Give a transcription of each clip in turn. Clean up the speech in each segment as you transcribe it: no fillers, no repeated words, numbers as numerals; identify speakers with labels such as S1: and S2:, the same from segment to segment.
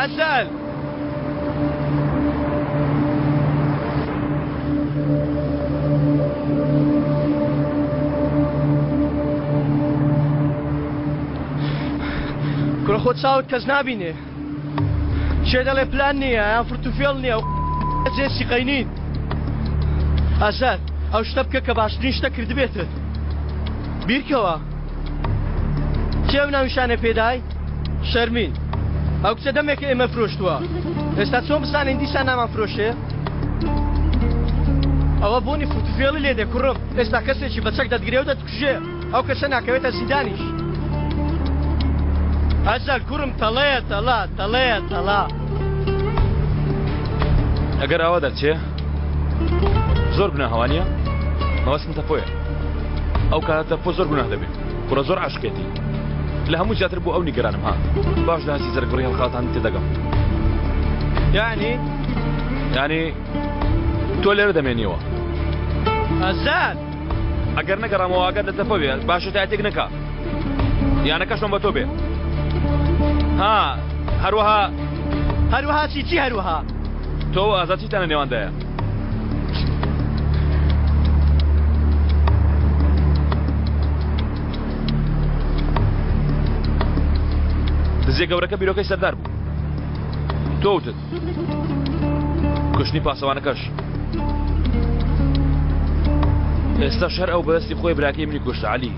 S1: ئەزەل! کوڕە خۆ چاوت کەس نابینێ. کێ دەڵێ پلان نییە یان فرتوفێڵ نییە و جێ سیقەی نین. ئازاد ئەو شتە بکە کە باشترین شتە کردبێتت. بیرکەوە. کێ ئەو ناونیشانە پێدای؟ شەرمین. ئەو کچە دەمێکە ئێمە فرۆشتووە. ئێستا چۆن بزانین دیسان نامان فرۆشێ؟ ئەوە بۆنی فرتوفێڵی لێ دێ کوڕم. ئێستا کەسێکی بە چەک دەتگرێ و دەتکوژێ. ئەو کەسە ناکەوێتە زیندانیش. ئەزەل کوڕم تەڵەیە تەڵە تەڵەیە تەڵە.
S2: ئەگەر ئاوا دەرچێ زۆر گوناهە وانییە؟ مەبەستم تەپۆیە. ئەو کاتە تەپۆ زۆر گوناه دەبێت. کوڕە زۆر عاشقێتی. لە هەموو زیاتر بۆ ئەو نیگەرانم ها. باش لە هەستی زەرگبڕی هەڵخەڵەتاندن تێدەگەم.
S1: یانی؟
S2: یانی تۆ لێرە دەمێنیەوە.
S1: ئەزەل!
S2: ئەگەر نەگەڕامەوە ئاگات لە تەپە بێ باشە تایتێک نەکا یانەکەشم بە تۆ بێ ها هەروەها
S1: هەروەها چی چی هەروەها
S2: تۆ و ئازاد چیتان لە نێواندایە دزیە گەورەکە بیرۆکەی سەردار بوو تۆ وتت کوشتنی پاسەوانەکەش ئێستاش هەر ئەو بەدەستی خۆی براکەی منی کوشت عەلی.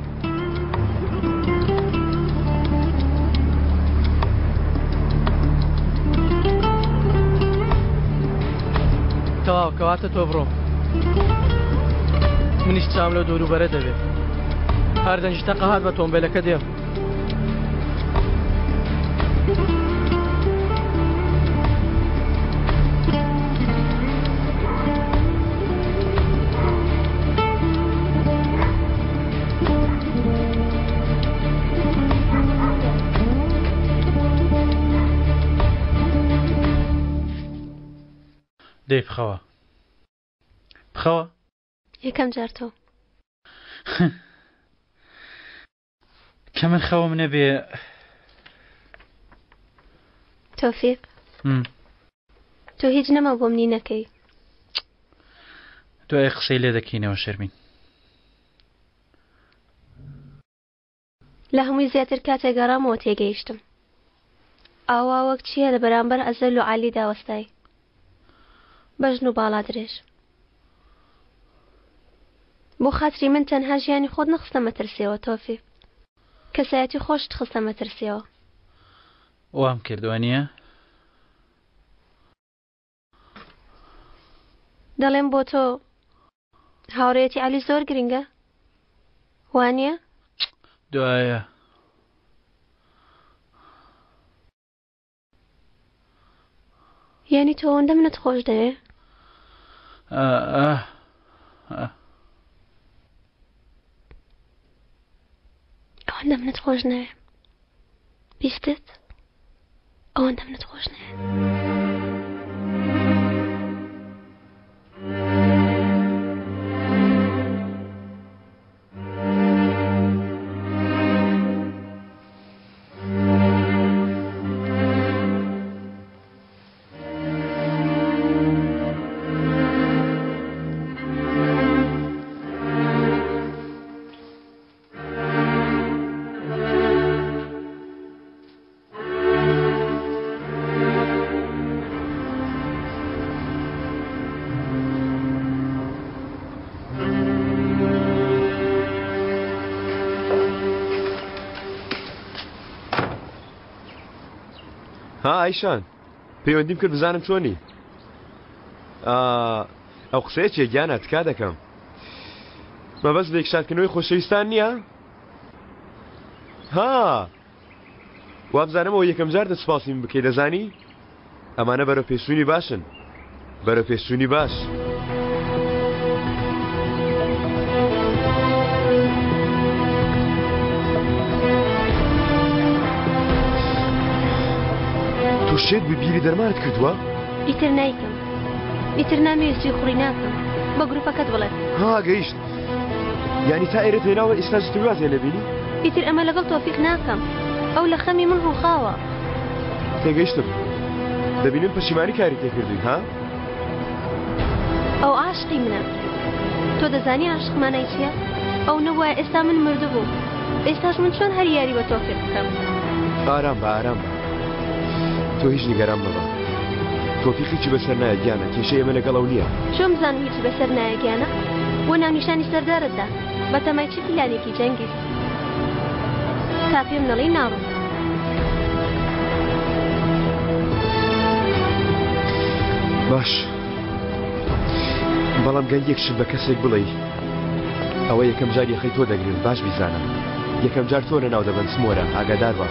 S1: تەواو کەواتە تۆ بڕۆ منیش چاوم لەو دەوروبەرە دەبێت هەر دەنگی تەقە هات بە تۆمبێلەکە دێم.
S3: دەی بخەوە بخەوە.
S4: یەکەم جار تۆ.
S3: کە من خەوم نەبێ.
S4: تۆفیق تۆ هیچ نەما بۆ منی نەکەی.
S3: دوای قسەی لێ دەکەینەوە شەرمین.
S4: لە هەمووی زیاتر کاتێ گەڕامەوە تێگەیشتم ئاوا وەک چییە لە بەرامبەر ئەزەل و عەلیدا وەستای بەژن و باڵا درێژ. بۆ خاتری من تەنها ژیانی خۆت نەخستە مەترسیەوە تۆفیق کەسایەتی خۆشت خستە مەترسیەوە.
S3: وام کرد وانیە؟
S4: دەڵێم بۆ تۆ هاوڕێیەتی عەلی زۆر گرنگە وانیە؟
S3: دوایە.
S4: یانی تۆ ئەوەندە منت خۆش دەوێ؟ ئەوەندە منت خۆش نەوێ بیستت ئەوەندە منت خۆش نەوێ.
S5: ها ئایشان پەیوەندیم کرد بزانم چۆنی ئەو قسەیە چیە گیانە تکا دەکەم مەبەست لە یەکشادکردنەوەی خۆشەویستان نییە ها وابزانم ئەوە یەکەم جار دە سوپاسی من بکەی دەزانی ئەمانە بەرەو پێشچوونی باشن بەرەو پێشچوونی باش. تۆ شێت بووی بیری دەرمانت کردووە؟
S4: ئیتر نایکەم ئیتر نامەوێت سیخوڕی ناکەم بە گروپەکەت بڵێ.
S5: ها گەیشت یانی تا ئێرەت هێناوە ئێستا زووتر وازیان لێ بینی؟
S4: ئیتر ئەمە لەگەڵ تۆفیق ناکەم ئەو لە خەمی من ڕووخاوە.
S5: تێگەیشتم. دەبینم پەشیمانی کاری تێکردووی ها؟
S4: ئەو عاشقی منە. تۆ دەزانی عاشق مانای چییە؟ ئەو نەبوایە ئێستا من مردبووم. ئێستاش من چۆن هەر یاری بە تۆفیق بکەم؟
S5: ئارام بە ئارام بە. تۆ هیچ نیگەران مەبە. تۆفیق هیچی بەسەر نایە گیانە کێشەی ئێمە لەگەڵ ئەو نییە.
S4: چۆن بزانم هیچی بەسەر نایە گیانە؟ بۆ ناونیشانی سەردارت دا؟ بەتەمای چ پیلانێکی جەنگیز؟ تا پێم نەڵێی ناڕۆم.
S5: باش بەڵام گەر یەک شت بە کەسێک بڵێی ئەوە یەکەم جار یەخەی تۆ دەگرن باش بیزانە یەکەم جار تۆ لەناو دەبەن سمۆرە ئاگادار بە.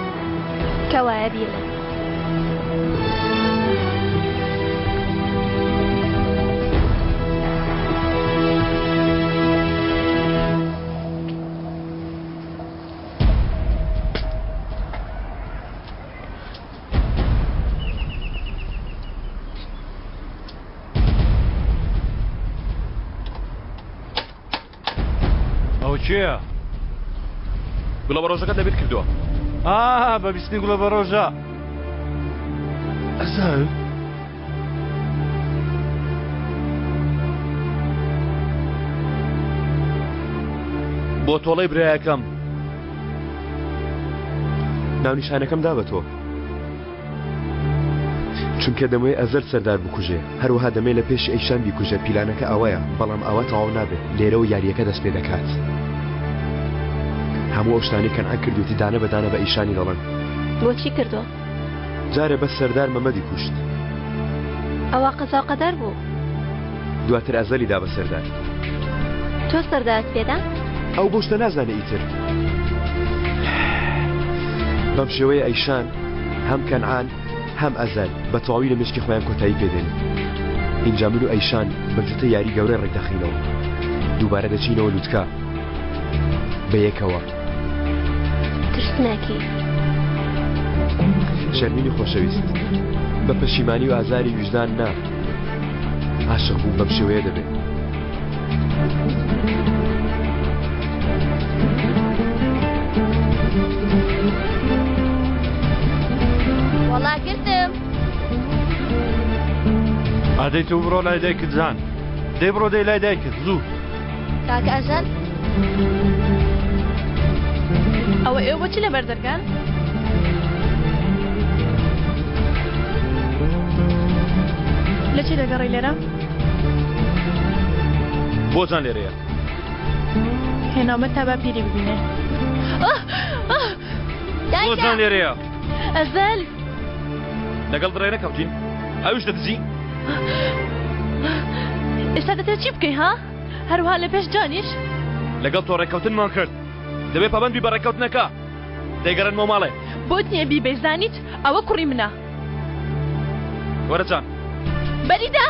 S4: کەوایە بیڵێ.
S2: ئەوە کێیە؟ گوڵە بەڕۆژەکەت لەبیر کردووە.
S6: ئا بە بیستنی گوڵە بەڕۆژە.
S5: ئەزان
S2: بۆ تۆڵەی برایەکەم.
S5: ناونیشانەکەم دا بە تۆ. چونکە دەمەوێ ئەزەل سەردار بکوژێ هەروەها دەمێ لە پێشی ئەیشان بیکوژێ پیلانەکە ئەوەیە بەڵام ئاوا تەواو نابێت لێرەوە یاریەکە دەست پێ دەکات هەموو ئەو شتانەی کەنعان کردوێتی دانە بە دانە بە ئەیشانی دەڵێم.
S4: بۆچی کردووە؟
S5: جارێ بەس سەردار مەمەدی کوشت.
S4: ئەوە قەزاو قەدەر بوو.
S5: دواتر ئەزەلی دا بە سەردار.
S4: تۆ سەردارت پێدا؟
S5: ئەو بەو شتە نازانێ ئیتر. بەم شێوەیە ئەیشان هەم کەنعان هەم ئەزەل بە تەواوی لە مێشکی خۆیان کۆتایی پێ دێنن. ئینجا من و ئەیشان بە جوتە یاری گەورە ڕێک دەخەینەوە. دووبارە دەچینەوە لوتکە. بە یەکەوە.
S4: ترسناکی.
S5: شەرمینی خۆشەویست بە پەشیمانی و ئازاری ویژدان نا عاشق بوون بەم شێوەیە دەبێت.
S7: وەڵا گرتم.
S6: ئادەی تۆ بڕۆ لای دایکت جان. دەی بڕۆ دەی لای دایکت زوو.
S7: کاکە ئەژەن.
S8: ئەوە ئێوە بۆچی لەبەر دەرگان؟ لە چی دەگەڕی لێرە؟
S2: بۆ جان لێرەیە؟
S8: هێناومە تا با پیری ببینێ.
S2: بۆ جان لێرەیە؟
S8: ئەزەل
S2: لەگەڵ دڕێ نەکەوتین ئەویش دەدزی؟
S8: ئێستا دەتەوێت چی بکەی ها؟ هەروها لە پێش جانیش؟
S2: لەگەڵ تۆ ڕێککەوتنمان کرد دەبێ پابەند بی بە ڕێککەوتنەکە دەیگەڕێنمەوە ماڵێ.
S8: بۆت نییە بیبەی زانیت ئەوە کوڕی منە.
S2: وەرە جان.
S8: بەریدە.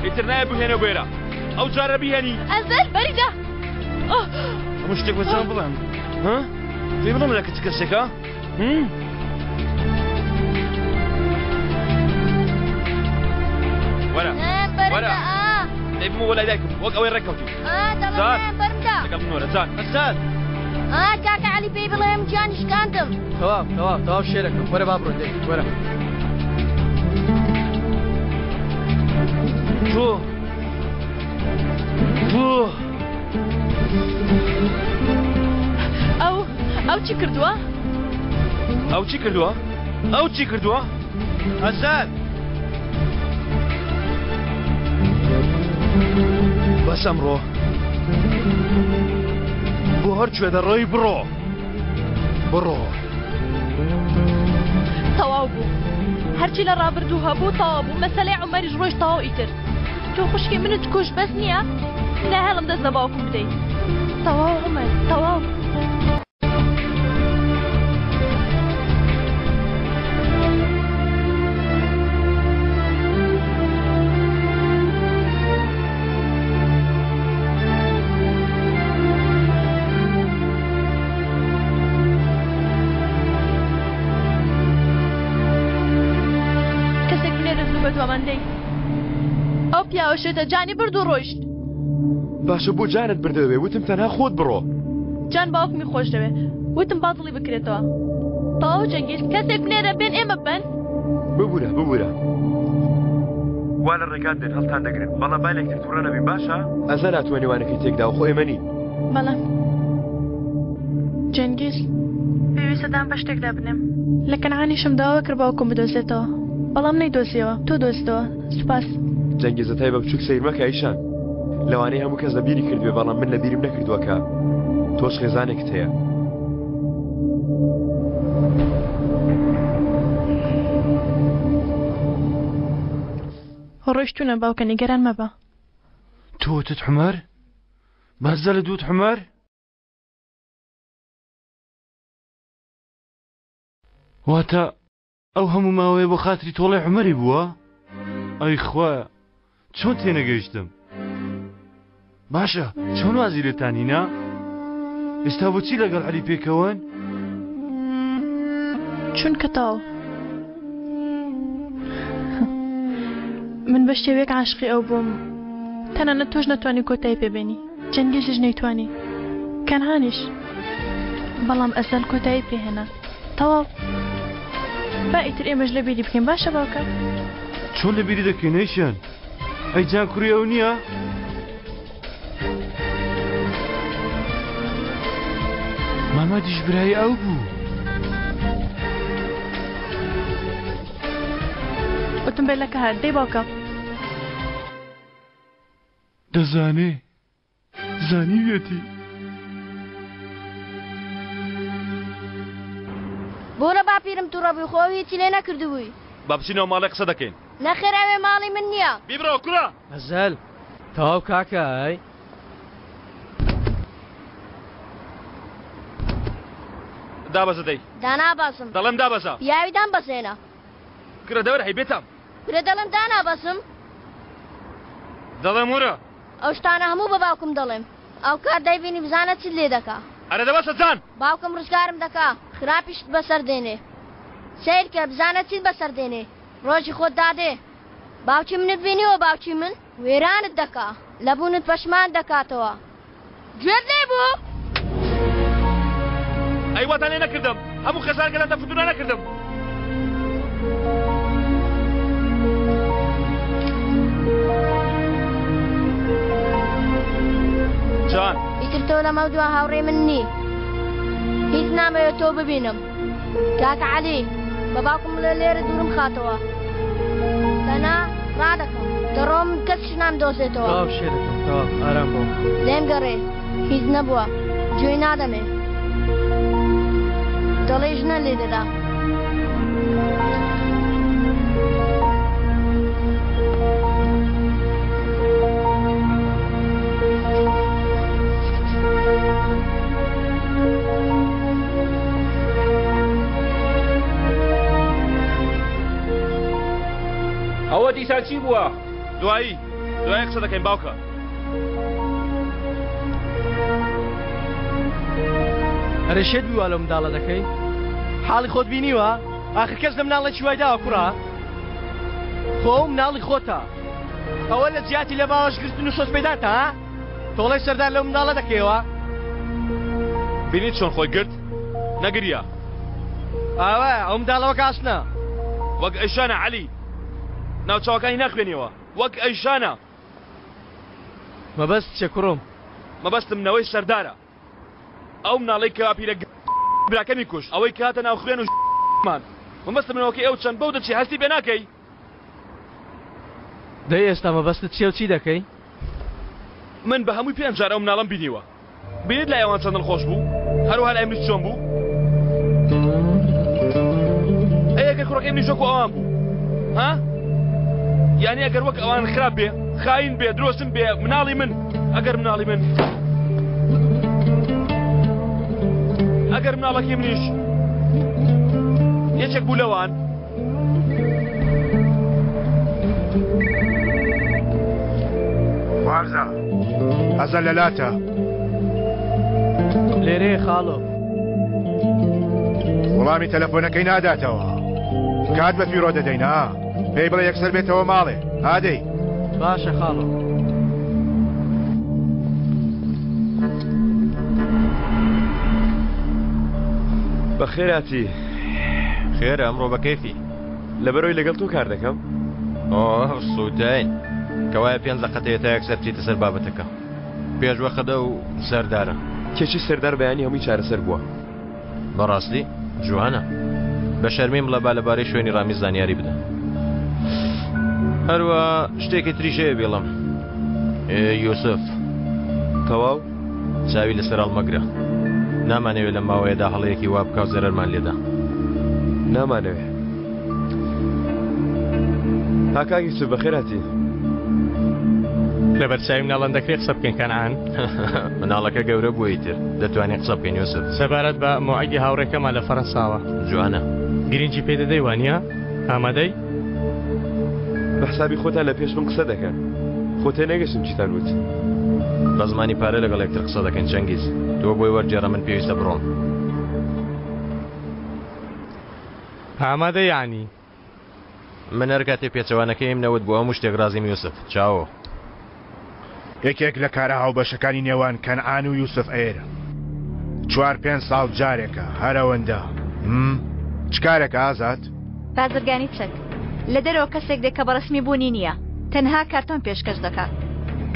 S2: ئیتر نایە بهێنە بێرە ئەو جارە بیهێنی.
S8: ئەزەل بەریدە.
S2: هەموو شتێک بە جان بڵێم ها؟ پێی بڵێم لە کچ کەسێکە؟ وەرە وەرە دەی بمەوە لای دایکم وەک ئەوەی ڕێککەوتین لەگەڵ من وەرە جان
S1: ئەسەد
S7: کاکە عەلی پێی بڵێم گیانی شکاندم
S1: تەواو تەواو تەواو شێرەکەم وەرە با بڕۆین دەی وەرە
S2: تۆ تۆ
S8: ئەو ئەو چی کردووە؟
S2: ئەو چی کردووە؟ ئەو چی کردووە؟
S1: ئەزاد
S6: بەس ئەمڕۆ بۆ هەر کوێ دەڕۆی بڕۆ بڕۆ
S8: تەواو بوو هەرچی لە ڕابردوو هەبوو تەواو بوو مەسەلەی عومەریش ڕۆیشت تەواو ئیتر تۆ خوشکی منت کوشت بەس نییە؟ ناهێڵم دەست لە باوکم بدەیت تەواو عومەر تەواو. کەسێک بنێرە زوو بەدوامان دەی. ئەو پیاوە شێتە جانی برد و ڕۆیشت.
S5: باشە بۆ جانت بردەوێ وتم تەنها خۆت بڕۆ.
S8: جان باوکمی خۆش دەوێ وتم با دڵی بکرێتەوە. تەواو جەنگیز کەسێک بنێرە بێن ئێمە ببەن.
S5: ببورە ببورە. وا لە ڕێگات دێن هەڵتان دەگرن بەڵام با لێکتر توڕە نەبین باشە؟ ئەزەل هاتووە نێوانەکەی تێکداوە خۆ ئێمە نین.
S8: بەڵێ جەنگیز. پێویستە دان بە شتێکدا بنێم. لە کەنعانیشم داوا کرد باوکم بدۆزێتەوە بەڵام نەیدۆزیەوە تۆ دۆزیتەوە سوپاس.
S5: جەنگیزەتای بە بچوک سەیر مەکە ئەیشان لەوانەیە هەموو کەس لەبیری کردبێ بەڵام من لەبیرم نەکردووە کە تۆش خێزانێکت هەیە.
S8: ڕۆیشتوونە باوکە نیگەران مەبە.
S6: تۆ وتت عومەر؟ بەرزەلت وت عومەر؟ واتە ئەو هەموو ماوەیە بۆ خاتری تۆڵەی عومەری بووە؟ ئەی خوایە چۆن تێنەگەیشتم؟ باشە چۆن وازی لێتان هینا؟ ئێستا بۆچی لەگەڵ عەلی پێکەوەن؟
S8: چونکە تەواو من بە شێوەیەک عاشقی ئەو بووم تەنانەت تۆش نەتوانی کۆتایی پێبێنی جەنگیزیش نەیتوانی کەنعانیش بەڵام ئەزەل کۆتایی پێهێنا تەواو با ئیتر ئێمەش لەبیری بکەین باشە باوکە
S6: چۆن لەبیری دەکەین ئەیشان ئەی جان کوڕی ئەو نییە؟ مامەدیش برای ئەو بوو.
S8: ئۆتۆمبێلەکە هات دەی باوکە.
S6: دەزانێ زانیویەتی.
S7: بۆ لە باپیرم توڕە بووی خۆ ئەو هیچی لێ نەکردبووی.
S2: با بچینەوە ماڵێ قسە دەکەین.
S7: نەخێر ئەوێ ماڵی من نییە.
S2: بیبڕەوە کوڕە.
S1: ئەزەل، تەواو کاکە ئەی.
S2: دابەزە دەی.
S7: دانابەزم.
S2: دەڵێم دابەزە.
S7: پیاوی دامبەزێنە.
S2: کورە دەوەرە هەی بێتام.
S7: کورە دەڵێم دانابەزم.
S2: دەڵێم وەرە.
S7: ئەو شتانە هەموو بە باوکم دەڵێم. ئەوکات دەیبینی بزانە چیت لێ دەکا.
S2: ئەرێ دە بەسە جان.
S7: باوکم ڕزگارم دەکا. خراپیشت بەسەر دێنێ. سەیرکە بزانە چیت بەسەر دێنێ. ڕۆژی خۆت دادێ. باوکی منت بینیوە باوکی من؟ وێرانت دەکا. لە بوونت پەشمان دەکاتەوە. گوێت لێ بوو؟
S2: ئەی واتان لێ نەکردم. هەموو خێزانەکەتان تەفروتونا نەکردم. جان.
S7: ئیتر تۆ لەمەودوا هاوڕێی من نی. هیچ نامەوێت تۆ ببینم. کاکە عەلی، بە باوکم بڵێ لێرە دوورم خاتەوە. دەنا ڕادەکەم. دەڕۆم کەسیش نامدۆزێتەوە.
S1: تەواو شێرەکەم تەواو ئارام بۆ.
S7: لێم گەڕێ هیچ نەبووە. گوێی نادەمێ. دەڵێی ژنە لێ دەدا.
S2: ئەوە دیسان چی بووە؟ دوایی دوایی قسە دەکەین باوکە.
S1: ئەرێ شێت بووی وا لەو منداڵە دەکەی؟ حاڵی خۆت بینیوە؟ ئاخر کەس لە مناڵێکی وای داوە کوڕە؟ خۆ ئەو مناڵی خۆتە. ئەوە لە جیاتی لە باوەش گرتن و سۆز پێدانتە ها؟ تۆڵەی سەردار لەو مناڵە دەکەیەوە؟
S2: بینیت چۆن خۆی گرت؟ نەگریا.
S1: ئاوایە ئەو منداڵە وەک ئاسنە.
S2: وەک ئەیشانە عەلی. ناوچاوەکانی ناخوێنیەوە. وەک ئەیشانە.
S1: مەبەست چیە کوڕم؟
S2: مەبەستم نەوەی سەردارە. ئەو مناڵەی کە باپیرە براکەمی کوشت. ئەوەی کە هاتە ناو خوێن و مان. مەبەستم نەوەکەی ئەو چەند بەو دەچی هەستی پێ ناکەی؟
S1: دەی ئێستا مەبەستت چیە و چی دەکەی؟
S2: من بە هەمووی پێنج جار ئەو مناڵەم بینیوە. بینیت لای ئەوان چەند دڵخۆش بوو؟ هەروەها لای منیش چۆن بوو؟ ئەی ئەگەر کوڕەکەی منیش وەکو ئەوان بوو؟ ها؟ یانی ئەگەر وەک ئەوان خراپ بێ، خاین بێ، درۆزن بێ، مناڵی من، ئەگەر مناڵی من، ئەگەر مناڵەکەی منیش یەکێک بوو لەوان،
S9: خوارزا ئەزە لە لاتە.
S1: لێرەیە خاڵۆ.
S9: وەڵامی تەلەفۆنەکەی ناداتەوە. کات بە فیڕۆ دەدەین ها. پێی بڵێ یەکسەر بێتەوە ماڵێ. هادەی.
S1: باشە خاڵۆ.
S5: بەخێراتی.
S10: خێرە ئەمڕۆ بە کەیفی.
S5: لەبەرەوەی لەگەڵ تۆ کار دەکەم؟
S10: ئۆه سووتاین. کەوایە پێنج دەقەت هەیە تا یەکسەر بچیتە سەر بابەتەکە. پێش وەختە و سەردارە.
S5: کێشەی سەردار بەیانی هەمووی چارەسەر بووە.
S10: بەڕاستی؟ جوانە. بە شەرمیم بڵێ با لەبارەی شوێنی ڕامیز زانیاری بدە. هەروە شتێکی تریش هەیە بیڵێم. یوسف.
S5: تەواو؟
S10: چاوی لەسەر هەڵمەگرە. نامانەوێ لەم ماوەیەدا هەڵەیەکی وا بکا و زەرەرمان لێدا.
S5: نامانەوێ. ها کاک یوسف بەخێر هاتی.
S11: لەبەر چاوی مناڵان دەکرێ قسە بکەین کەنعان؟
S10: مناڵەکە گەورە بووە ئیتر دەتوانین قسە بکەین یوسف.
S11: سەبارەت بە مۆعیدی هاوڕێکەمان لە فەرەنساوە.
S10: جوانە.
S11: گرنگی پێ دەدەی وانییە؟ ئامادەی؟
S5: بە حسابی خۆتان لە پێش من قسە دەکەن. خۆ تێنەگەشتم چیتان وت.
S10: بە زمانی پارە لەگەڵ یەکتر قسە دەکەین چەنگیز. تۆ بۆی وەرگێڕە من پێویستە بڕۆم.
S11: ئامادە یەعنی؟
S10: من هەر کاتێ پێچەوانەکەیم نەوت بۆ هەموو شتێک ڕازیم یوسف. چاوۆ.
S9: یەکێک لە کارە هاوبەشەکانی نێوان کەنعان و یوسف ئەیر چوار پێنج ساڵ جارێکە هەر ئەوەندە هم چ کارێکە ئازاد؟
S12: بازرگانی چەک. لە دەرەوە کەسێک دێ کە بەڕەسمی بوونی نییە. تەنها کارتۆن پێشکەش دەکات.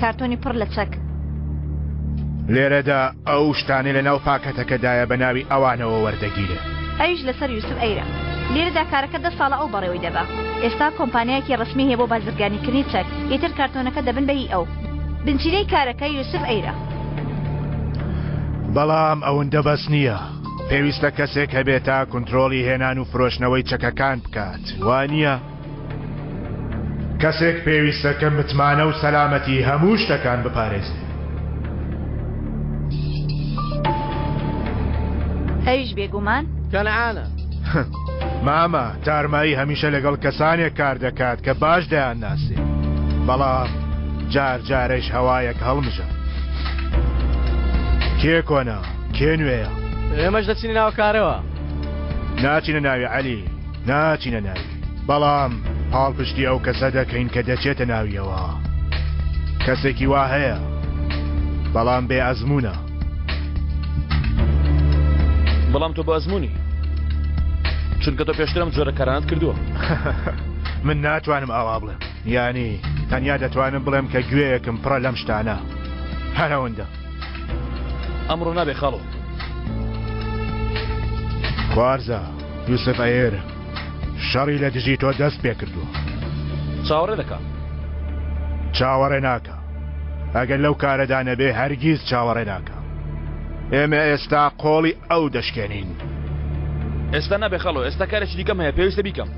S12: کارتۆنی پڕ لە چەک.
S9: لێرەدا ئەو شتانەی لەناو پاکەتەکەدایە بە ناوی ئەوانەوە وەردەگیرێ.
S12: ئەویش لەسەر یوسف ئەیرە. لێرەدا کارەکە دە ساڵە ئەو بەڕێوەی دەبا. ئێستا کۆمپانیایەکی ڕەسمی هەیە بۆ بازرگانیکردنی چەک. ئیتر کارتۆنەکە دەبن بە هی ئەو. بنچینەی کارەکە یوسف ئەیرە.
S9: بەڵام ئەوندە بەس نییە. پێویستە کەسێک هەبێ تا کونترۆڵی هێنان و فرۆشتنەوەی چەکەکان بکات، وا نییە؟ کەسێک پێویستە کە متمانە و سەلامەتی هەموو شتەکان بپارێزێ.
S12: ئەویش بێگومان.
S1: کەنعانە.
S9: مامە، تارمایی هەمیشە لەگەڵ کەسانێک کار دەکات کە باش دەیانناسێ. بەڵام جار جارەیش هەوایەک هەڵمژە. کێ کۆنە، کێ نوێیە؟
S1: ئێمەش دەچینە ناو کارەوە.
S9: ناچینە ناوی عەلی، ناچینە ناوی. بەڵام پاڵپشتی ئەو کەسە دەکەین کە دەچێتە ناویەوە. کەسێکی وا هەیە، بەڵام بێ ئەزموونە.
S2: بەڵام تۆ بە ئەزموونی. چونکە تۆ پێشتر ئەم جۆرە کارانەت کردووە.
S9: من ناتوانم ئاوا بڵێم. یانی تەنیا دەتوانم بڵێم کە گوێیەکم پڕە لەم شتانە. هەر ئەوەندە.
S2: ئەمڕۆ نابێ خاڵۆ.
S9: خوارزا، یوسف ئەیر شەڕی لە دژی تۆ دەست پێ کردووە.
S2: چاوەڕێ دەکا.
S9: چاوەڕێ ناکا. ئەگەر لەو کارەدا نەبێ هەرگیز چاوەڕێ ناکا. ئێمە ئێستا قۆڵی ئەو دەشکێنین.
S2: ئێستا نابێ خاڵۆ، ئێستا کارێکی دیکەم هەیە پێویستە بیکەم.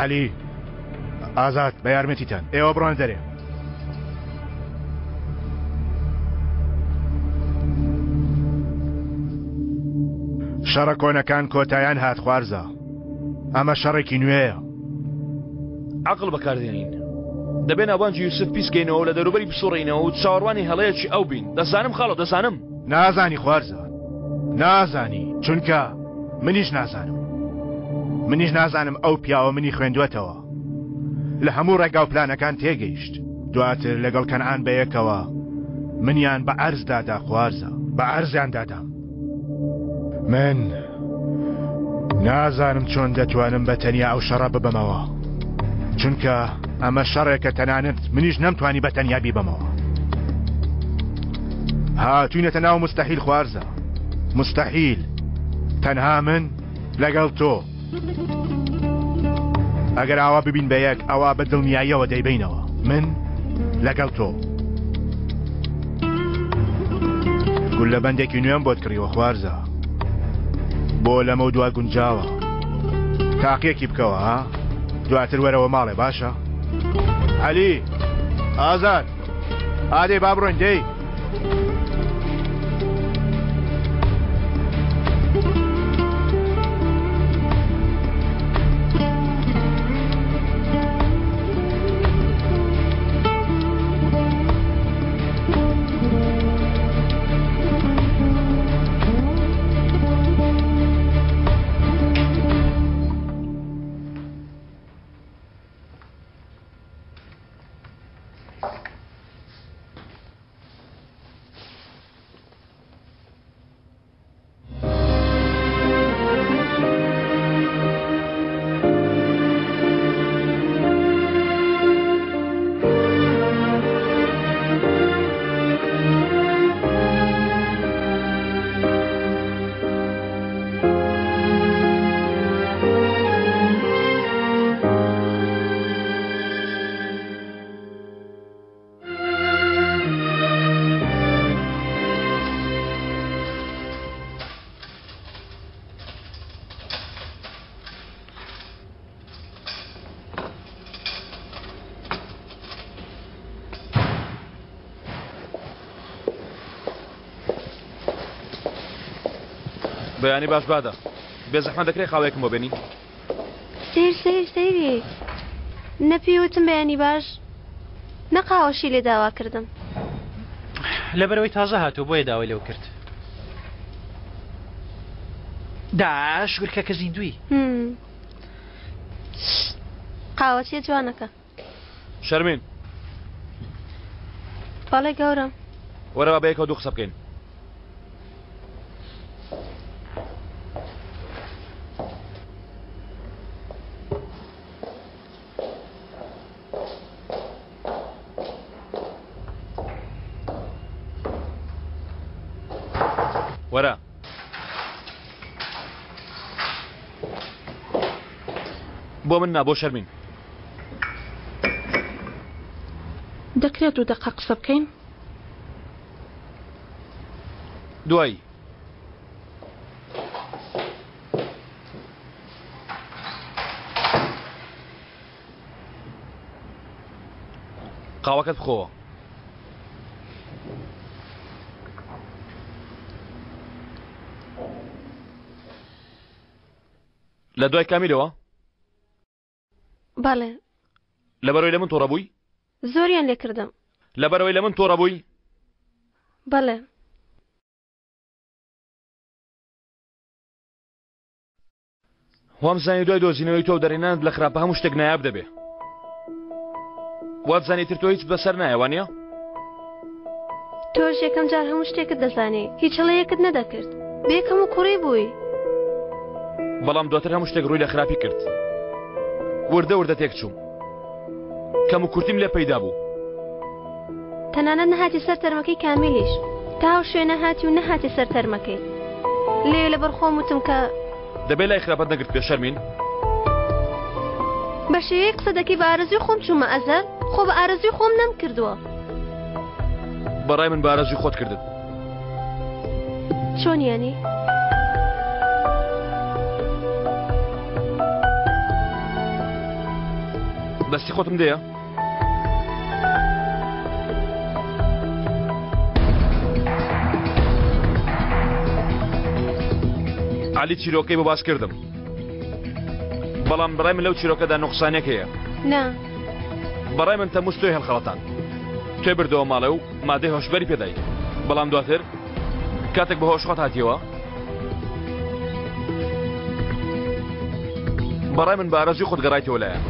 S9: عەلی، ئازاد، بە یارمەتیتان. ئێوە بڕۆنە دەرێ. شەڕە کۆنەکان کۆتایان هات خوارزا. ئەمە شەڕێکی نوێیە.
S2: عەقڵ بەکاردێنین. دەبێ ناوبانگی یوسف پیس کەینەوە و لە دەوروبەری بسوڕێینەوە و چاوەڕوانی هەڵەیەکی ئەو بین. دەزانم خاڵۆ، دەزانم.
S9: نازانی خوارزا. نازانی، چونکە منیش نازانم. منیش نازانم ئەو پیاوە منی خوێندووەتەوە. لە هەموو ڕێگا و پلانەکان تێگەیشت. دواتر لەگەڵ کەنعان بەیەکەوە منیان بە عەرز دادا خوارزا. بە عەرزیان دادام. من نازانم چۆن دەتوانم بە تەنیا ئەو شەڕە ببەمەوە. چونکە ئەمە شەڕێکە تەنانەت منیش نەمتوانی بە تەنیا بیبەمەوە. هاتوینەتە ناو مستەحیل خوارزا. مستەحیل. تەنها من لەگەڵ تۆ. ئەگەر ئاوا ببین بە یەک ئەوا بە دڵنیاییەوە دەیبەینەوە. من لەگەڵ تۆ. گوللەبەندێکی نوێم بۆت کڕیوە خوارزا. بۆ لەمە دوا گونجاوە. تاقیەکی بکەوە ها؟ دواتر وەرەوە ماڵێ باشە؟ عەلی ئازاد ئادەی با بڕۆین دەی.
S2: بەیانی باش بادە. بێزەحمەت دەکرێ قاوەیەکم بۆ بێنی؟
S4: سەیر سەیر سەیری. نە پێی وتم بەیانی باش، نە قاوەشی لێ داوا کردم.
S3: لەبەرئەوەی تازە هاتووە بۆیە داوای لەو کرد. دا شوکر کەکە زیندووی.
S4: هم. قاوەچیە جوانەکە.
S2: شەرمین.
S4: بەڵێ گەورەم.
S2: وەرە با بەیەکەوە دوو قسە بکەین. وەرە. بۆ من نا بۆ شەرمین.
S8: دەکرێت دوو دەقە قسە بکەین؟
S2: دوایی. قاوەکەت بخۆوە. لە دوای کامیلەوە؟
S4: بەڵێ.
S2: لەبەرەوەی لە من توڕە بووی؟
S4: زۆریان لێ کردم.
S2: لەبەرەوەی لە من توڕە بووی؟
S4: بەڵێ.
S2: وام زانی دوای دۆزینەوەی تۆ و دەرهێنانت لە خراپە هەموو شتێک نایاب دەبێ. وات زانی تر تۆ هیچ بەسەر نایە وانە؟
S4: تۆش یەکەم جار هەموو شتێکت دەزانی هیچ هەڵەیەکت نەدەکرد بێ کەم و کوڕی بووی.
S2: بەڵام دواتر هەموو شتێک ڕووی لە خراپی کرد. وردە وردە تێک چووم. کەم و کورتیم لێ پەیدا بوو.
S4: تەنانەت نەهاتی سەر تەرمەکەی کامیلیش. تا ئەو شوێنە هاتی و نەهاتی سەر تەرمەکەی. لێ لەبەر خۆم وتم کە.
S2: دەبێ لای خراپەت نەگرتبێ شەرمین.
S4: بە شێوەیەک قسە دەکەی بە ئارەزووی خۆم چوومە ئەزەل، خۆ بە ئارەزووی خۆم نەمکردووە.
S2: بەڕای من بە ئارەزووی خۆت کردت.
S4: چۆن یانی؟
S2: دەستی خۆتم دێیە؟ عەلی چیرۆکەی بۆ باس کردم بەڵام بەڕای من لەو چیرۆکەدا نوقسانێک هەیە.
S4: نا.
S2: بەڕای من تەموز تۆی هەڵخەڵەتاند. تۆی بردەوە ماڵێ و مادەی هۆشبەری پێدای. بەڵام دواتر کاتێک بە هۆش خۆت هاتیەوە بەڕای من بە ئارەزووی خۆت گەڕایتەوە لایان.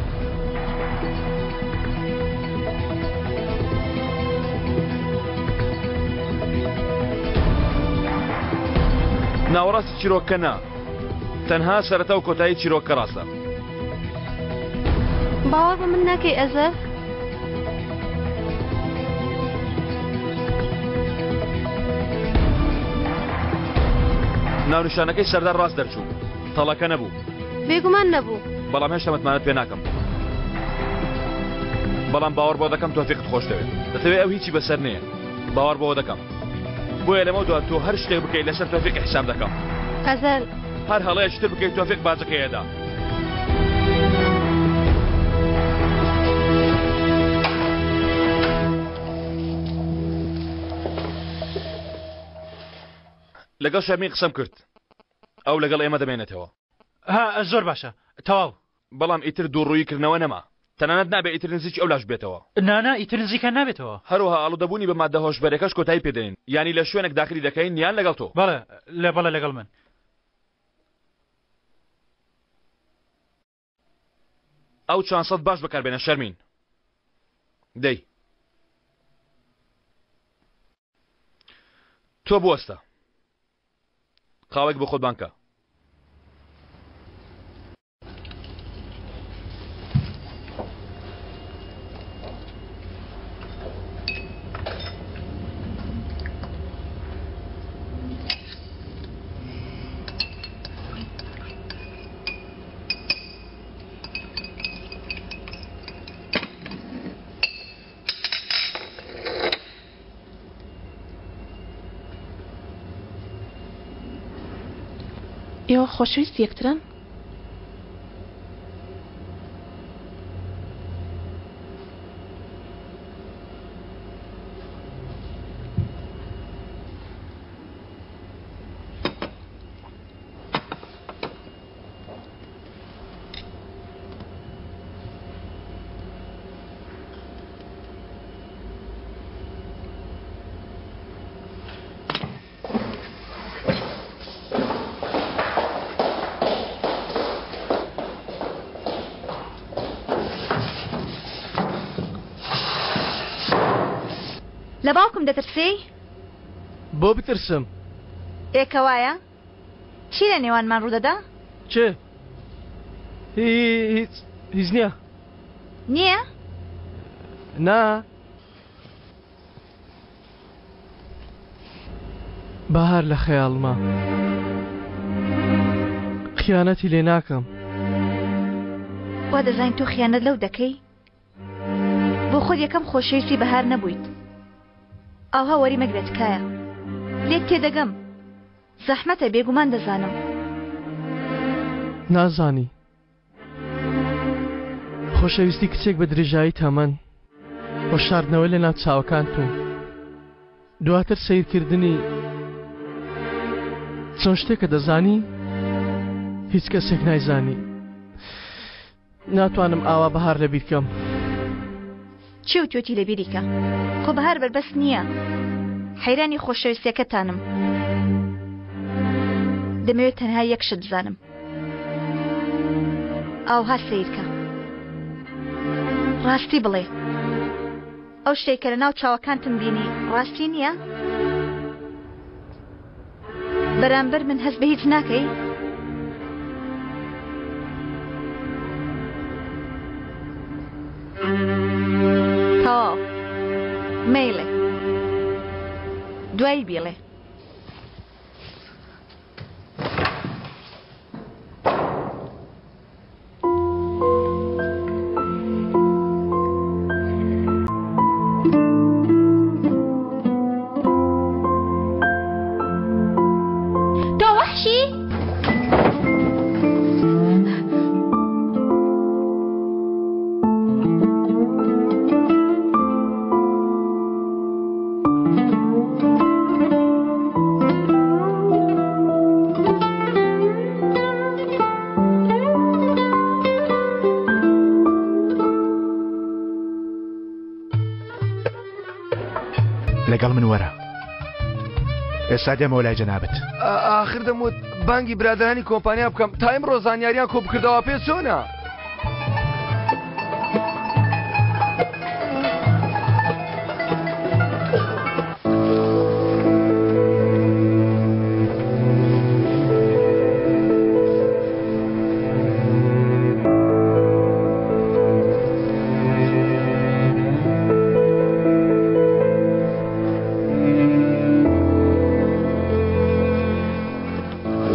S2: ناوەڕاستی چیرۆکەکە نا، تەنها سەرەتا و کۆتایی چیرۆکەکە ڕاستە.
S4: باوەڕ بە من ناکەی ئەزەر؟
S2: ناونیشانەکەی سەردار ڕاست دەرچوو، تەڵەکە نەبوو.
S4: بێگومان نەبوو.
S2: بەڵام هێشتا متمانەت پێ ناکەم. بەڵام باوەڕ بەوە دەکەم تۆفیقت خۆش دەوێت. دەتەوێت ئەو هیچی بەسەر نەیەت. باوەڕ بەوە دەکەم. بۆیە لەمەودوا تۆ هەر شتێک بکەیت لەسەر تۆفیقی حیساب دەکەم.
S4: ئەزەل.
S2: هەر هەڵەیەکی تر بکەیت تۆفیق باجەکەی ئەدا. لەگەڵ شەرمین قسەم کرد. ئەو لەگەڵ ئێمە دەمێنێتەوە.
S3: ها زۆر باشە تەواو.
S2: بەڵام ئیتر دووڕوویی کردنەوە نەما. تەنانەت نابێ ئیتر نزیکی ئەو لاش بێتەوە.
S3: نا نا ئیتر نزیکیان نابێتەوە.
S2: هەروەها ئاڵودەبوونی بە ماددە هۆشبەرەکەش کۆتایی پێ دێنین. یانی لە شوێنێک داخلی دەکەین یان لەگەڵ تۆ.
S3: بەڵێ لە بەڵێ لەگەڵ من.
S2: ئەو چانسەت باش بەکاربێنە شەرمین. دەی. تۆ بوەستە. قاوەیەک بۆ خۆت بانگ کە.
S8: ئێوە خۆشەویستی یەکترن؟
S12: لە باوکم دەترسێی؟
S1: بۆ بترسم؟
S12: ئێ کەوایە چی لە نێوانمان ڕوودەدا؟
S1: چ؟ هیچ هیچ نییە.
S12: نییە؟
S1: نا. بەهار لە خەیاڵما خیانەتی لێ ناکەم.
S12: وا دەزانی تۆ خیانەت لەو دەکەی؟ بۆ خۆت یەکەم خۆشەویستی بەهار نەبوویت. ئاوها وەری مەگرە تکایە. لێت تێدەگەم. زەحمەتە بێگومان دەزانم.
S1: نازانی. خۆشەویستی کچێک بە درێژایی تەمەن و شاردنەوەی لە ناو چاوەکانت و دواتر سەیرکردنی چۆن شتێکە دەزانی هیچ کەسێک نایزانی ناتوانم ئاوا بەهار لەبیر کەم.
S12: چی وتوێتی لەبیری کە؟ خۆ بەهار بەربەست نییە. حەیرانی خۆشەویستیەکەتانم. دەمەوێت تەنها یەک شت بزانم. ئاوها سەیرکە. ڕاستی بڵێ. ئەو شتەی کە لەناو چاوەکانتم بینی ڕاستی نییە؟ بەرامبەر من هەست بە هیچ ناکەی؟ تەواو مەیڵێ دوایی بیڵێ.
S8: تۆ وەحشی؟
S9: لەگەڵ من وەرە ئێستا دێمەوە لای جەنابت
S13: ئاخر دەموت بانگی برادرانی کۆمپانیا بکەم تا ئیمڕۆ زانیاریان کۆ بکردەوە پێ چۆنە؟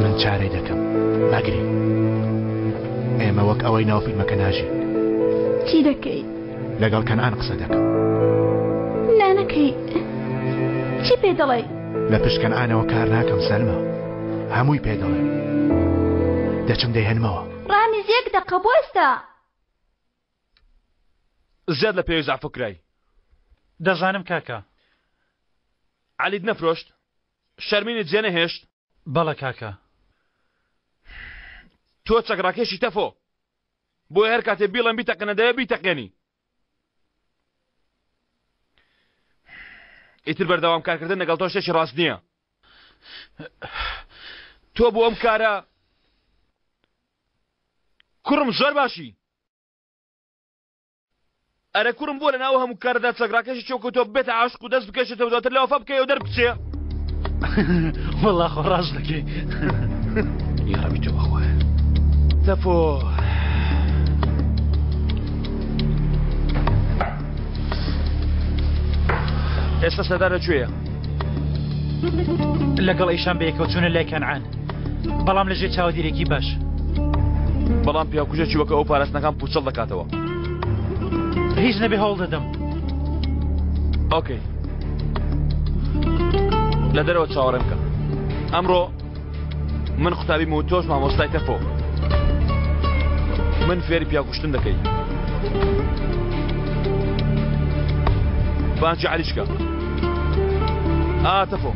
S9: من چارەی دەکەم مەگری ئێمە وەک ئەوەی ناو فیلمەکە ناژین
S8: چی دەکەی؟
S9: لەگەڵ کەنعان قسە دەکەم
S8: نا نەکەی چی پێ دەڵێی؟
S9: لە پشت کەنعانەوە کار ناکەم سەلما هەمووی پێ دەڵێم دەچم دەیهێنمەوە.
S8: ڕامیز یەک دەقە بوەستە.
S2: زیاد لە پێویست عەفو کرای.
S3: دەزانم کاکە.
S2: عەلیت نەفرۆشت؟ شەرمینت جێ نەهێشت؟
S3: بەڵێ کاکە.
S2: تۆ چەکڕاکێشی تەفۆ. بۆیە هەر کاتێ بیڵێم بیتەقێنە دەبێ بیتەقێنی. ئیتر بەردەوام کارکردن لەگەڵ تۆ شتێکی ڕاست نییە. تۆ بۆ ئەم کارە کوڕم زۆر باشی. ئەرێ کوڕم بۆ لەناو هەموو کارەدا چەکڕاکێشی چۆکەوتووە ببێتە عاشق و دەست بکێشێتەوە دواتر لە وەفا بکەی و دەربچێ؟
S3: وەڵا خۆ ڕاست دەکەی.
S2: یاڕەبی تۆ بەخوایە. تەفۆ. ئێستا سەردار لە کوێیە؟
S3: لەگەڵ ئیشان بەیەکەوە چوونە لای کەنعان بەڵام لەژێر چاودێرێکی باش.
S2: بەڵام پیاوکوژێکی وەکە ئەو پاراستنەکان پوچەڵ دەکاتەوە.
S3: هیچ نەبێ هەوڵ دەدەم.
S2: ئۆکەی لە دەرەوە چاوەڕێم بکە. ئەمڕۆ من قوتابیم و تۆش مامۆستای تەفۆ. من فێری پیاوکوشتن دەکەی. بانگی عەلیش کە. ئا تەفۆ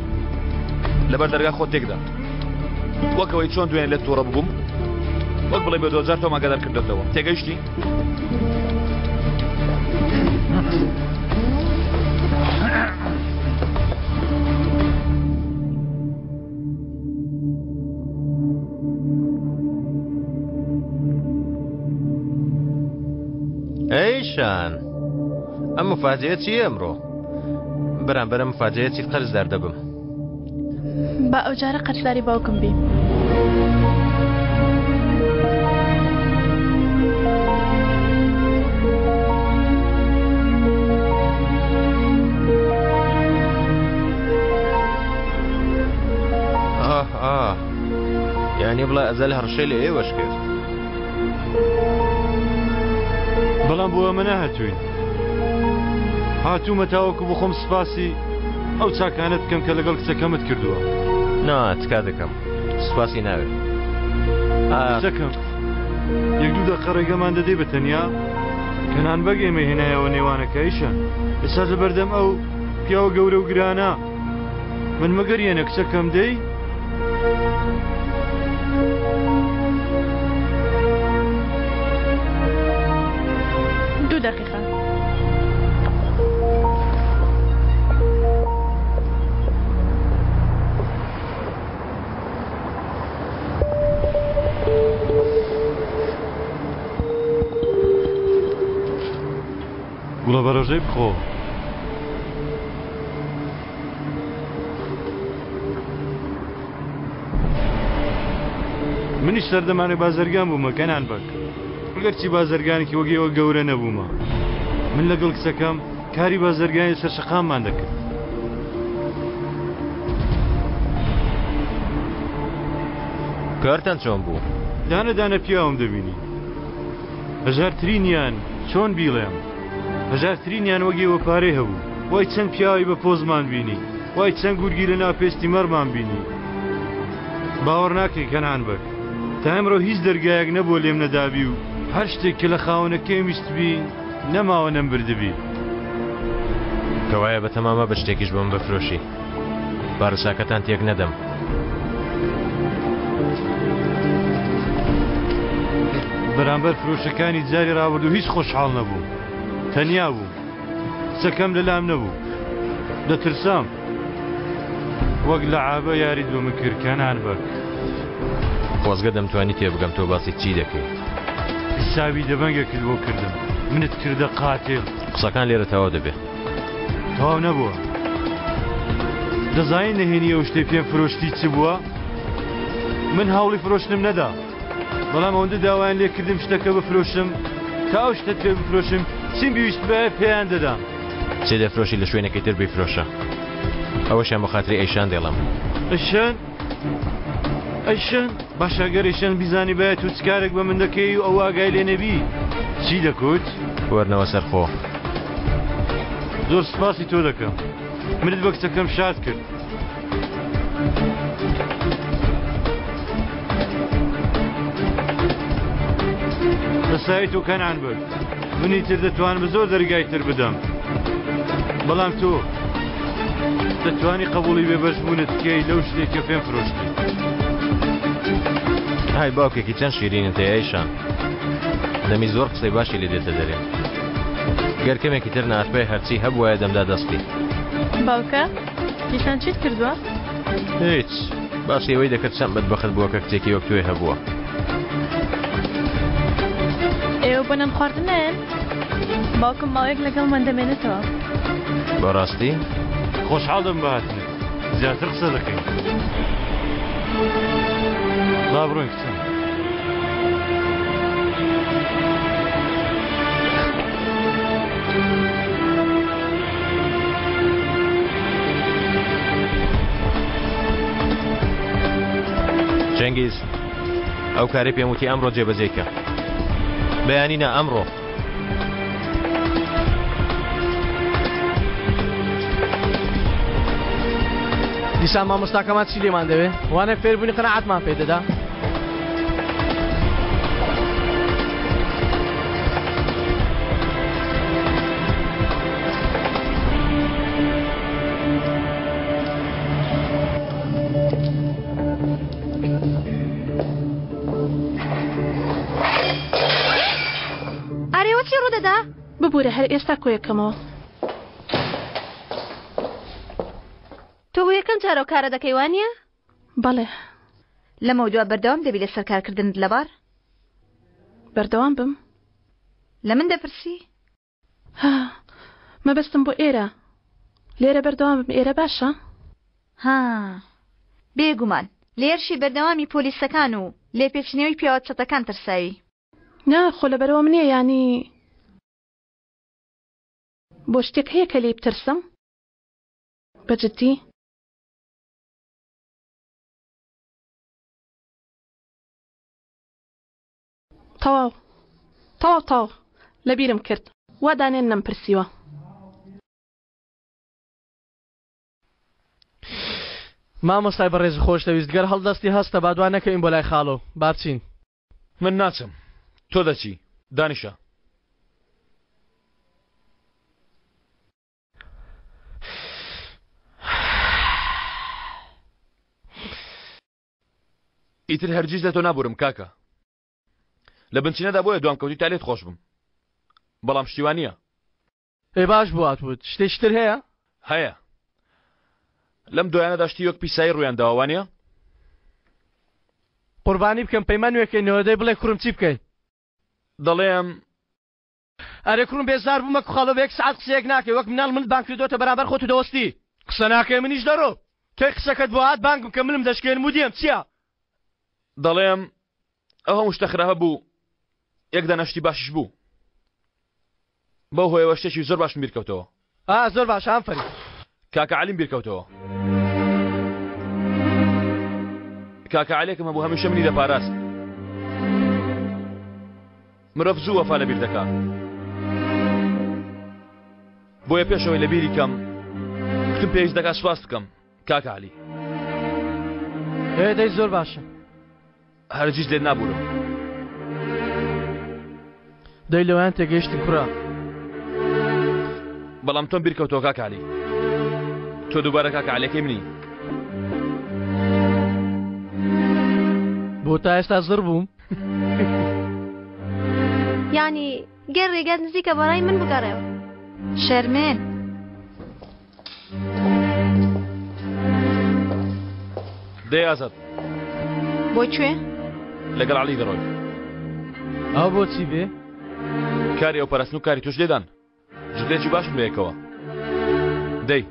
S2: لەبەر دەرگا خۆت تێکدا. وەک ئەوەی چۆن دوێنێ لێت تووڕە ببووم وەک بڵێ بە دۆجار تۆم ئاگادار کردۆتەوە تێگەیشتی؟
S10: ئەیشان ئەم مفاجئە چییە ئەمڕۆ؟ بەرامبەر ئەم مفاجەیە چیت قەرزدار دەبم.
S8: با ئەوجارە قەرزداری باوکم بی.
S10: ئاه ئاه یانی بڵێ ئەزەل هەڕشەی لە ئێوەش کرد.
S6: بەڵام بۆ ئەمە نەهاتووین. هاتوومە تاوەکو بخۆم سپاسی ئەو چاکانەت بکەم کە لەگەڵ کچەکەمت کردووە.
S10: نا تکا دەکەم سپاسی ناوێ.
S6: کچەکەم یەک دوو دەقە ڕێگەمان دەدەی بە تەنیا؟ کەنان بەگ ئێمەی هێنایەوە نێوانەکە ئیشە ئێستا لەبەردەم ئەو پیاوە گەورە و گرانە من مەگەریەنە کچەکەم دەی؟
S8: دوو دەقیقە.
S6: گوڵە بەڕۆژەی بخۆ. منیش سەردەمانێک بازرگان بوومە کەنان بەگ ئەگەرچی بازرگانێکی وەک ئێوە گەورە نەبوومە من لەگەڵ کچەکەم کاری بازرگانی سەر شەقاممان دەکرد.
S10: کارتان چۆن بوو؟
S6: دانە دانە پیاوم دەبینی هەژارترینیان چۆن بیڵێم هەژارترینیان وەک ئێوە پارەی هەبوو وای چەند پیاوی بە پۆزمان بینی وای چەند گورگی لە ناو پێستی مەڕمان بینی باوەڕ ناکەی کەنعان بەگ تا ئەمڕۆ هیچ دەرگایەک نەبووە لێم نەدابی و هەر شتێک کە لە خاوەنەکەیم ویستبی نەماوە نەمبردبی.
S10: کەوایە بەتەما مەبە شتێکیش بەمن بفرۆشی با ڕساکەتان تێک نەدەم.
S6: بەرامبەر فرۆشەکانی جاری ڕابردوو هیچ خۆشحاڵ نەبووم تەنیا بووم قسەکەم لەلام نەبوو دەترسام وەک لەعابە یاریت بە من کرد کەنان بەگ.
S10: خۆزگە دەمتوانی تێبگەم تۆ باسی چی دەکەی.
S6: حسابی دەبەنگێکت بۆ کردم منت کردە قاتل.
S10: قسەکان لێرە تەواو دەبێ.
S6: تەواو نەبووە. دەزانی نهێنی ئەو شتەی پێم فرۆشتی چ بووە؟ من هەوڵی فرۆشتنم نەدا. بەڵام ئەوەندە داوایان لێ کردم شتەکە بفرۆشم تا ئەو شتەت پێ بفرۆشم چیم بیویستبایە پێیان دەدام.
S10: چێ دەفرۆشی لە شوێنێکی تر بیفرۆشە ئەوەشیان بۆ خاتری ئەیشان دێڵم.
S6: ئەیشان؟ ئەیشان؟ باشە گەر ئەیشان بیزانیبایە تۆ چ کارێک بە من دەکەی و ئەو ئاگای لێ نەبی چی دەکوت؟
S10: وەرنەوە سەر خۆ.
S6: زۆر سپاسی تۆ دەکەم منت بە کچەکەم شاد کرد. لە سایەی تۆ کەنعان بەگ منی تر دەتوانم بە زۆر دەرگای تر بدەم بەڵام تۆ دەتوانی قبوڵی بێبەش بوونت بکەی لەو شتێک کە پێم فرۆشتی.
S10: های باوکێکی چەند شیرینت هەیە ئەیشان دەمی زۆر قسەی باشی لێ دێتە دەرێ گەر کەمێکی تر ناتبای هەرچی هەبوایە دەمدا دەستی.
S8: باوکە دیسان چیت کردووە؟
S10: هیچ باسی ئەوەی دەکرد چەند بەدبەخت بووە کە کچێکی وەک تۆی هەبووە.
S8: ئێوە بۆ نان خواردن نایەن؟ باوکم ماوەیەک لەگەڵمان دەمێنێتەوە.
S10: بەڕاستی؟
S6: خۆشحاڵ دەبم بە هاتنت. زیاتر قسە دەکەین. با بڕۆین کچم.
S10: چەنگیز ئەو کارەی پێم وتی ئەمڕۆ جێبەجێی کە بەیانی نا ئەمڕۆ
S1: دیسان مامۆستاکەمان چی لێمان دەوێ وانە فێربوونی قەناعەتمان پێ دەدا
S12: ئارێوە چی ڕوودەدا؟
S8: ببورە هەر ئێستا کۆیەکەمەوە.
S4: تۆ بۆ یەکەم جارە ئەو کارە دەکەی وانیە؟
S8: بەڵێ.
S12: لەمەودوا بەردەوام دەبی لەسەر کارکردنت لە باڕ؟
S8: بەردەوام بم؟
S12: لە من دەپرسی؟
S8: ها مەبەستم بۆ ئێرە. لێرە بەردەوام بم ئێرە باشە؟
S12: ها بێگومان لە هێرشی بەردەوامی پۆلیسەکان و لێپێچینەوەی پیاوە چەتەکان ترساوی.
S8: نا خۆ لەبەرئەوەم نییە یانی بۆ شتێک هەیە کە لێی بترسم؟ بە جدی؟ تەواو تەواو تەواو لەبیرم کرد وا دانێن نەمپرسیوە.
S1: مامۆستای بەڕێز و خۆشتەویست گەر هەڵدەستی هەستە با دوا نەکەوین بۆ لای خاڵۆ با بچین.
S2: من ناچم تۆ دەچی دانیشە. ئیتر هەرگیز لە تۆ نابورم کاکە لە بنچینەدا بۆیە دوام کەوتی تا لێت خۆش بم بەڵام شتی وا نییە.
S1: ئێ باش بوو هاتبووت شتێکی تر هەیە؟
S2: هەیە لەم دوایانەدا شتی وەک پیسایی ڕوویان داوە وانیە؟
S1: قوربانی بکەم پەیمان نوێکەینەوە دەی بڵێ کوڕم چی بکەین؟
S2: دەڵێم
S1: ئەرێ کوڕم بێزار بوومە کوخاڵۆ بە یەک سەعات قسەیەک ناکەی وەک مناڵ منت بانگ کردۆتە بەرامبەر خۆت و دەوەستی قسە ناکەی منیش دەڕۆم کەی قسەکەت بۆ هات بانگم کە ملم دەشکێنم و دێم چیە؟
S2: دەڵێم ئەو هەموو شتە خراپە بوو یەک دانە شتی باشیش بوو بەو هۆیەوە شتێکی زۆر باشم بیرکەوتەوە.
S1: ئا زۆر باشە ئافەرین.
S2: کاکە عەلیم بیرکەوتەوە. کاکە عەلێکم هەبوو هەمیشە منی دەپاراست. مرۆڤ زوو وەفا لەبیر دەکا. بۆیە پێش ئەوەی لەبیری کەم کوتم پێویست دەکا سوپاست بکەم کاکە عەلی.
S1: ئێ دەی زۆر باشە.
S2: هەرگیز لێت نابورم.
S1: دەی لەوەیان تێگەیشتین کوڕە.
S2: بەڵام تۆم بیرکەوتەوە کاکە عەلی. تۆ دووبارە کاکە عەلیەکەی منی.
S1: بۆ تا ئێستا زڕ بووم؟
S4: یانی گەر ڕێگات نزیکە بەڕای من بگەڕێوە.
S12: شەرمێن.
S2: دەی ئازاد.
S12: بۆ کوێ؟
S2: لەگەڵ عەلی دەڕۆین.
S1: ئەو بۆ چی بێ؟
S2: کاری ئەو پەرستن و کاری تۆش لێدان. جوتێکی باشن بەیەکەوە. دەی.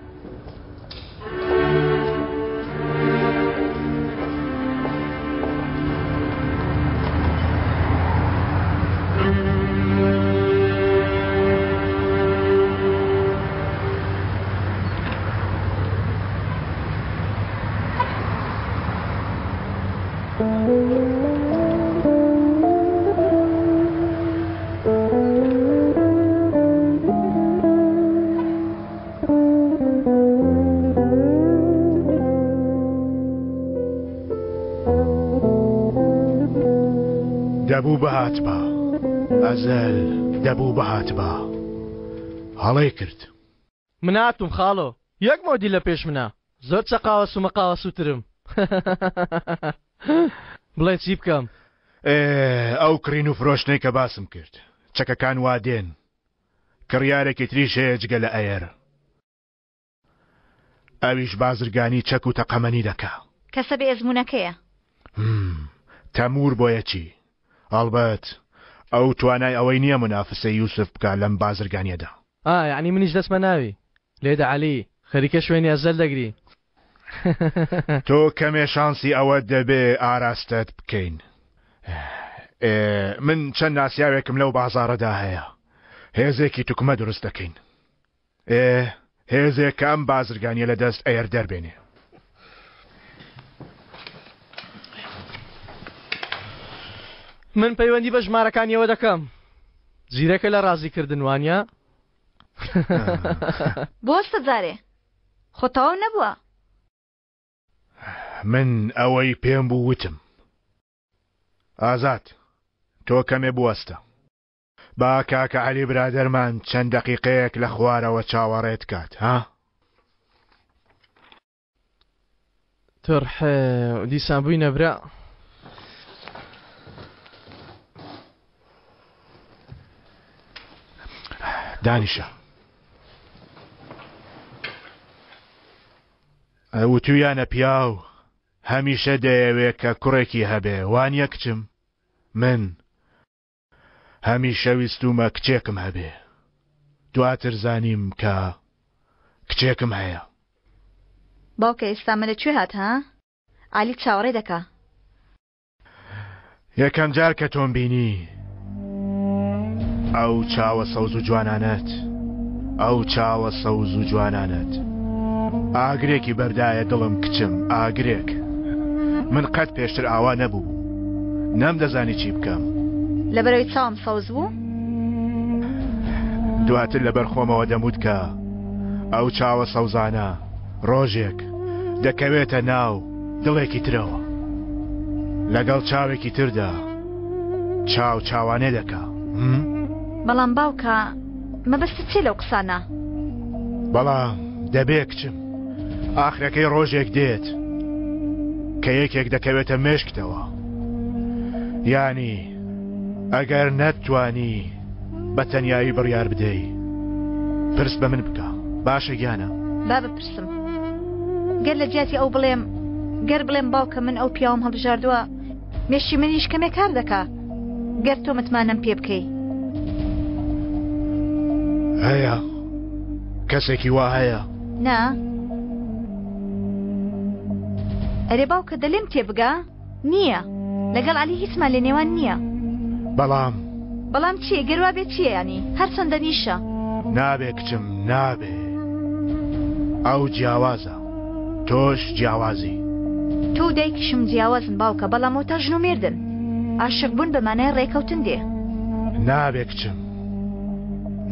S9: دەبوو بهاتبا ئەزەل دەبوو بهاتبا هەڵەی کرد.
S1: من هاتوم خاڵۆ یەک مۆدیل لە پێش منە زۆر چەقاوەس و مەقاوەسوترم بڵێ چی بکەم.
S9: ئێ ئەو کڕین و فرۆشتنەی کە باسم کرد چەکەکان وا دێن کڕیارێکی تریش هەیە جگە لە ئەیەر ئەویش بازرگانی چەک و تەقەمەنی دەکا.
S12: کەسە بێ ئەزموونەکەیە.
S9: هم تەموور بۆیە چی؟ ئەڵبەت ئەو توانای ئەوەی نییە مونافسەی یوسف بکا لەم بازرگانیەدا.
S1: ئا یەعنی منیش دەچمە ناوی. لێدە عەلی خەریکە شوێنی ئەزەل دەگری.
S9: تۆ کەمێ شانسی ئەوەت دەبێ ئاراستەت بکەین. ئێ من چەند ناسیاوێکم لەو بازاڕەدا هەیە. هێزێکی توکمە دروست دەکەین. ئێ هێزێک کە ئەم بازرگانیە لە دەست ئەیەر دەربێنێ.
S1: من پەیوەندی بە ژمارەکانیەوە دەکەم. زیرەکە لە ڕازی کردن وانە؟
S12: بوەستە جارێ خۆ تەواو نەبووە.
S9: من ئەوەی پێم بوو وتم. ئازاد تۆ کەمێ بوەستە. با کاکە عەلی برادەرمان چەند دەقیقەیەک لە خوارەوە چاوەڕێت کات ها؟
S1: ترحێ دیسان بووینە برا.
S9: دانیشە. وتویانە پیاو هەمیشە دەیەوێ کە کوڕێکی هەبێ وانیە کچم؟ من هەمیشە ویستوومە کچێکم هەبێ. دواتر زانیم کە کچێکم هەیە.
S12: باوکە ئێستا مە لە کوێ هات ها؟ عەلی چاوەڕێ دەکا.
S9: یەکەم جار کە تۆم بینی ئەو چاوە سەوز و جوانانەت ئەو چاوە سەوز و جوانانەت ئاگرێکی بەردایە دڵم کچم ئاگرێک من قەت پێشتر ئاوا نەبوو نەمدەزانی چی بکەم.
S12: لەبەرئەوەی چاوم سەوز بوو؟
S9: دواتر لەبەر خۆمەوە دەموت کە ئەو چاوە سەوزانە ڕۆژێک دەکەوێتە ناو دڵێکی ترەوە لەگەڵ چاوێکی تردا چاو چاوانێ دەکا.
S12: بەڵام باوکە مەبەستت چیە لەو قسانە؟
S9: بەڵام دەبێ کچم ئاخرەکەی ڕۆژێک دێت کە یەکێک دەکەوێتە مێشکتەوە یانی ئەگەر نەتتوانی بە تەنیایی بڕیار بدەی پرس بە من بکە باشە گیانە؟
S12: با بپرسم گەر لە جیاتی ئەو بڵێم گەر بڵێم باوکە من ئەو پیاوەم هەڵبژاردووە مێشکی منیش کەمێ کار دەکا گەر تۆ متمانەم پێ بکەی.
S9: هەیە کەسێکی وا هەیە؟
S12: نا. ئەرێ باوکە دە لێم تێبگە؟ نییە. لەگەڵ عەلی هیچمان لە نێوان نییە.
S9: بەڵام.
S12: بەڵام چی؟ گەر وابێ چییە یانی؟ هەرچەندە نیشە.
S9: نابێ کچم نابێ. ئەو جیاوازە. تۆش جیاوازی.
S12: تۆ و دایکیشم جیاوازن باوکە بەڵام ئەوتا ژن و مێردن. عاشق بوون بە مانای ڕێکەوتن دێ.
S9: نابێ کچم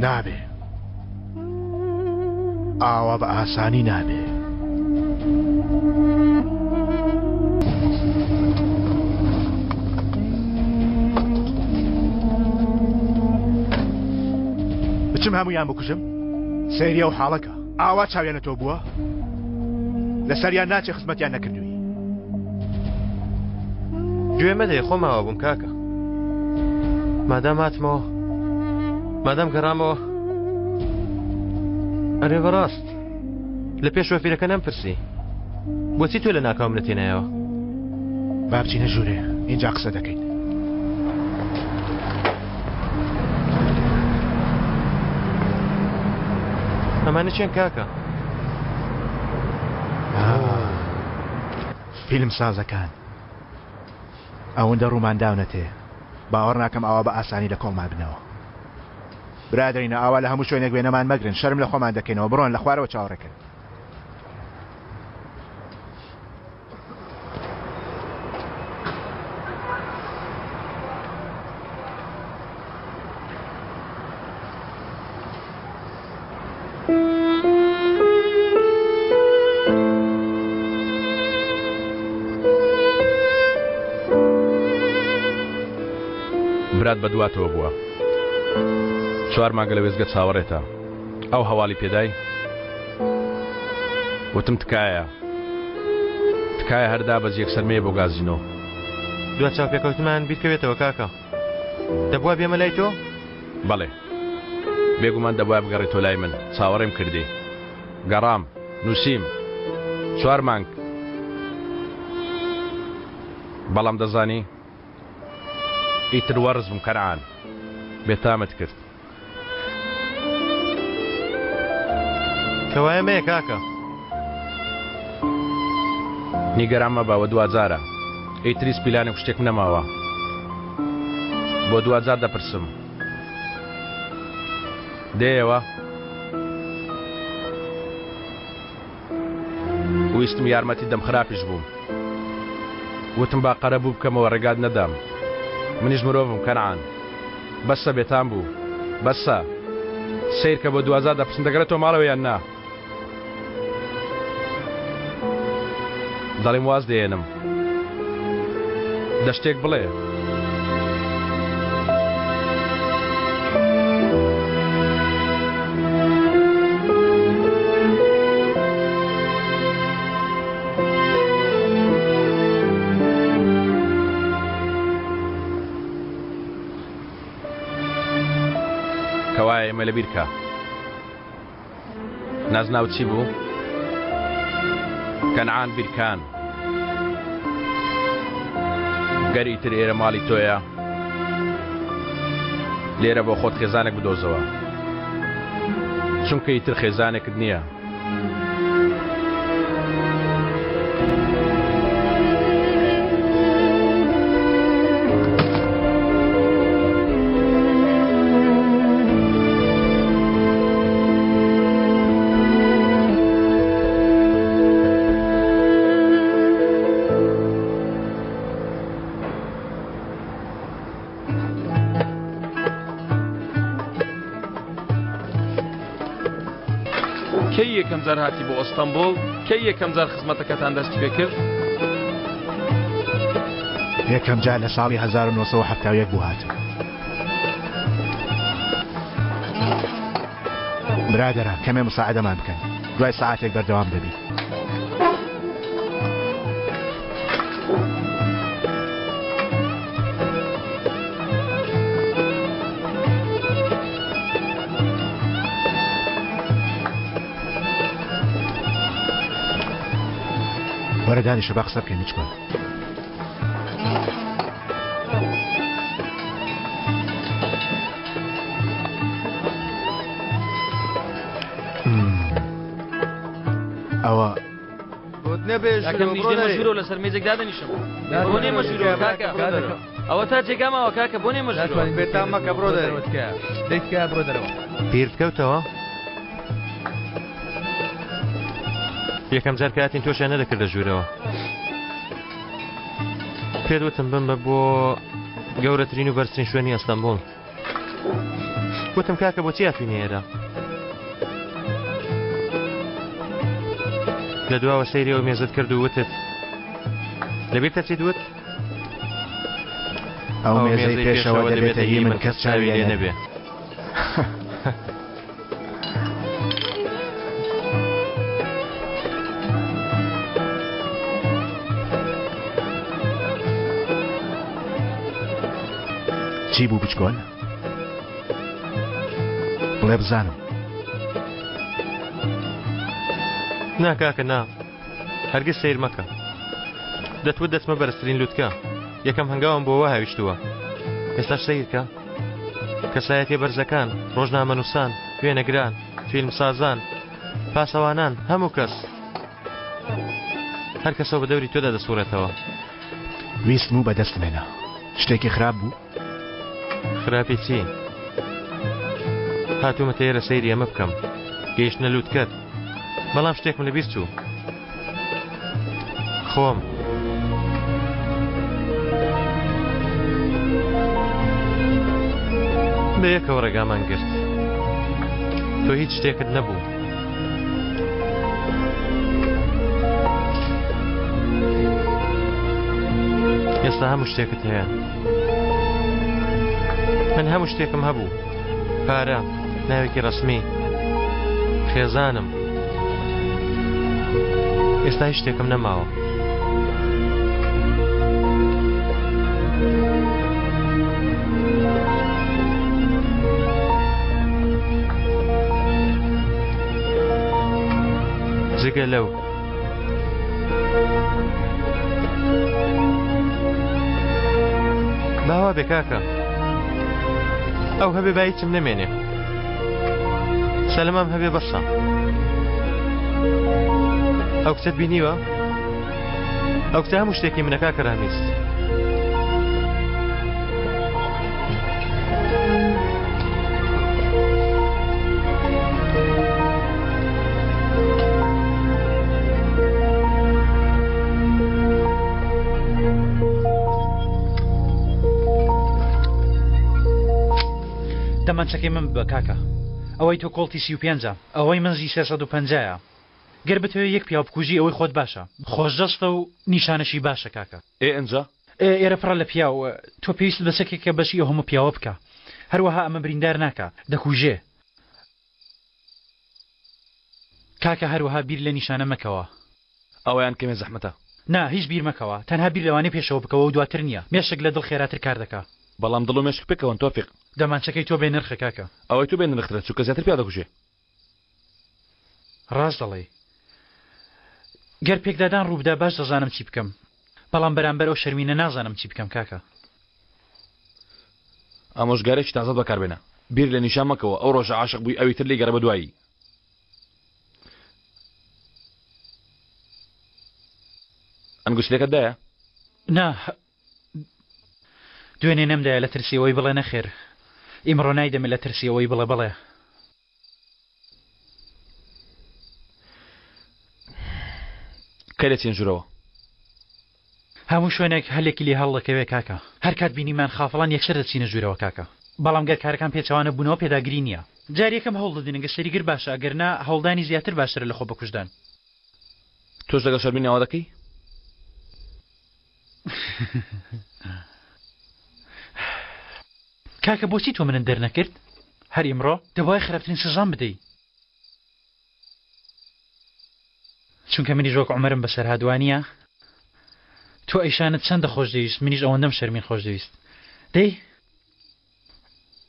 S9: نابێ. ئاوا بە ئاسانی نابێ. بچم هەموویان بکوژم؟ سەیری ئەو حاڵەکە ئاوا چاویان لە تۆ بووە؟ لەسەریان ناچێ خزمەتیان نەکردووی.
S10: گوێ مەدەیە خۆم ئاوا بووم کاکە. مادام هاتمەوە مادام گەڕامەوە ئەرێ بەڕاست لە پێش وەفیرەکە نەمپرسی بۆچی تۆ لە ناکاو منت هێنایەوە؟
S9: با بچینە ژوورێ ئینجا قسە دەکەین.
S10: ئەمانە چێن کاکە؟
S9: فیلم سازەکان ئەوەندە ڕوومان داونەتێ باوەڕ ناکەم ئاوا بە ئاسانی لە کۆڵمان بنەوە. برادەرینە ئاوا لە هەموو شوێنێک وێنەمان مەگرن شەرم لە خۆمان دەکەینەوە بڕۆن لە خوارەوە چاوەڕێکەن.
S2: برات بەدواتەوە بووە چوار مانگە لە وێزگە چاوەڕێتە ئەو هەواڵی پێدای وتم تکایە تکایە هەردا بەز یەکسەر مەیە بۆ گازینۆ.
S10: دوا چاوپێکەوتنمان بیرکەوێتەوە کاکە دەبوا بێمە لای تۆ؟
S2: بەڵێ بێگومان دەبوایە بگەڕێیتەوە لای من چاوەڕێم کردی گەڕام نووسیم چوار مانگ بەڵام دەزانی ئیتر وەڕس بووم کەنعان بێتامت کرد.
S10: کەوایە مەیە کاکە.
S2: نیگەران مەبە وە دواجارە. ئیتر هیچ پیلانێک و شتێکم نەماوە. بۆ دواجار دەپرسم. دێیەوە؟ ویستم یارمەتی دەم خراپیش بووم. وتم با قەرەبوو بکەمەوە ڕێگات نەدام. منیش مرۆڤم کەنعان. بەسە بێتام بوو. بەسە. سەیرکە بۆ دواجار دەپرسم دەگەڕێتەوە ماڵەوە یان نا؟ دەڵێم واز دێنم. دە شتێک بڵێ. کەوایە ئێمە لەبیر کە. نازناو چی بوو؟ کەنعان بیرکان. گەر ئیتر ئێرە ماڵی تۆیە لێرە بۆ خۆت خێزانێک بدۆزەوە چونکە ئیتر خێزانێکت نییە. کەی یەکەم جار هاتی بۆ ئەستەمبوڵ؟ کەی یەکەم جار خزمەتەکەتان دەستی پێ کرد؟
S9: یەکەم جار لە ساڵی 1971 بوو هاتم. برادەران کەمێ مساعدەمان بکەن دوای سەعاتێک بەردەوام دەبین. وەرە دانیشە با قسە بکەین بچکۆل. ئەوە
S2: ژورۆ لەسەر مێزێک دادەنیشم بۆ نێمە ژورۆ کاکە ئەوە تا جێگا ماوە کاکە بۆ نێمە ژورۆ
S13: بێتام مەکە بڕۆ دەرەوە دەی تکایە بڕۆ دەرەوە
S10: بیرت کەوتەوە؟ یەکەم جار کە هاتین تۆشیان نەدەکردە ژوورەوە پێت وتم بمبە بۆ گەورەترین و بەرزترین شوێنی ئەستەمبوڵ وتم کاکە بۆچی هاتوینە ئێرە لە دواوە سەیری ئەو مێزت کرد و وتت لەبیرتە چیت وت؟
S9: ئەو مێزەی پێشەوە دەبێتە هی من کەس چاوی لێ نەبێ. چی بوو بچکۆل؟ بڵێ بزانم.
S10: نا کاکە نا هەرگیز سەیر مەکە دەتوت دەچمە بەرزترین لوتکە یەکەم هەنگاوم بۆ وا هاویشتووە ئێستاش سەیرکە کەسایەتیە بەرزەکان ڕۆژنامەنووسان وێنەگران فیلمسازان پاسەوانان هەموو کەس هەر کەسەوە بە دەوری تۆدا دەسوڕێتەوە.
S9: ویستم و بەدەستم هێنا. شتێکی خراپ بوو؟
S10: خراپی چی؟ هاتوومەتە ئێرە سەیری ئەمە بکەم. گەیشتنە لووتکەت. بەڵام شتێکم لەبیر چوو. خۆم. بەیەکەوە ڕێگامان گرت. تۆ هیچ شتێکت نەبوو. ئێستا هەموو شتێکت هەیە. من هەموو شتێکم هەبوو. پارە، ناوێکی ڕەسمی، خێزانم. ئێستا هیچ شتێکم نەماوە. جگە لەو باوا بێ کاکە ئەو هەبێ با هیچم نەمێنێ سەلەمام هەبێ بەسە ئەو کچەت بینیوە ئەو کچە هەموو شتێکی منە کاکە رامیز
S3: دەمانچەکەی من ببە کاکە ئەوەی تۆ کۆڵتی 35ە ئەوەی من زی 350ە گەر بتەوێ یەک پیاو بکوژی ئەوەی خۆت باشە خۆش دەستە و نیشانەشی باشە کاکە.
S2: ئێ ئنجا؟
S3: ئێ ئێرە پڕە لە پیاو تۆ پێویستت بە چەکێکە بەشی ئەو هەموو پیاوە بکا هەروەها ئەمە بریندار ناکا دەکوژێ کاکە هەروەها بیر لە نیشانە مەکەوە.
S2: ئەوەیان کەمێ زەحمەتە.
S3: نا هیچ بیر مەکەوە تەنها بیر لەوانەی پێشەوە بکەوە و دواتر نیە مێشک لە دڵ خێراتر کار دەکا.
S2: بەڵام دڵ و مێشک پێکەوەن تۆفیق.
S3: دەمانچەکەی تۆ بێ نرخە کاکە.
S2: ئەوەی تۆ بێ نرخترە چونکە زیاتر پیاو دەکوژێ.
S3: ڕاست دەڵێی. گەر پێکدادان ڕووبدا باش دەزانم چی بکەم. بەڵام بەرامبەر ئەو شەرمینە نازانم چی بکەم کاکە.
S2: ئامۆژگارێکی تازەت بەکاربێنە. بیر لە نیشان مەکەوە ئەو ڕۆژە عاشق بووی ئەوی تر لێی گەڕێ بەدوایی. ئەنگوستیلەکەت دایە؟
S3: نا دوێنێ نەمدایە لە ترسی ئەوەی بڵێ نەخێر. ئیمڕۆ نایدەمێ لە ترسی ئەوەی بڵێ بەڵێ.
S2: کەی دەچینە ژوورەوە؟
S3: هەموو شوێنێک هەلێکی لێ هەڵدەکەوێ کاکە. هەر کات بینیمان خافڵان یەکسەر دەچینە ژوورەوە کاکە. بەڵام گەر کارەکان پێچەوانە بوونەوە پێداگری نییە. جار یەکەم هەوڵ دەدەین ئەگەر سەریگر باشە ئەگەر نا هەوڵدانی زیاتر باشترە لە خۆ بەکوشتدان.
S2: تۆش لەگەڵ شەرمین ئاوا دەکەی؟
S3: کاکە بۆچی تۆ منت دەرنەکرد؟ هەر ئیمڕۆ دەبوایە خراپترین سزام بدەی. چونکە منیش وەک عومەرم بەسەر هات وانیە؟ تۆ ئەیشانت چەندە خۆش دەویست منیش ئەوەندەم شەرمین خۆش دەویست دەی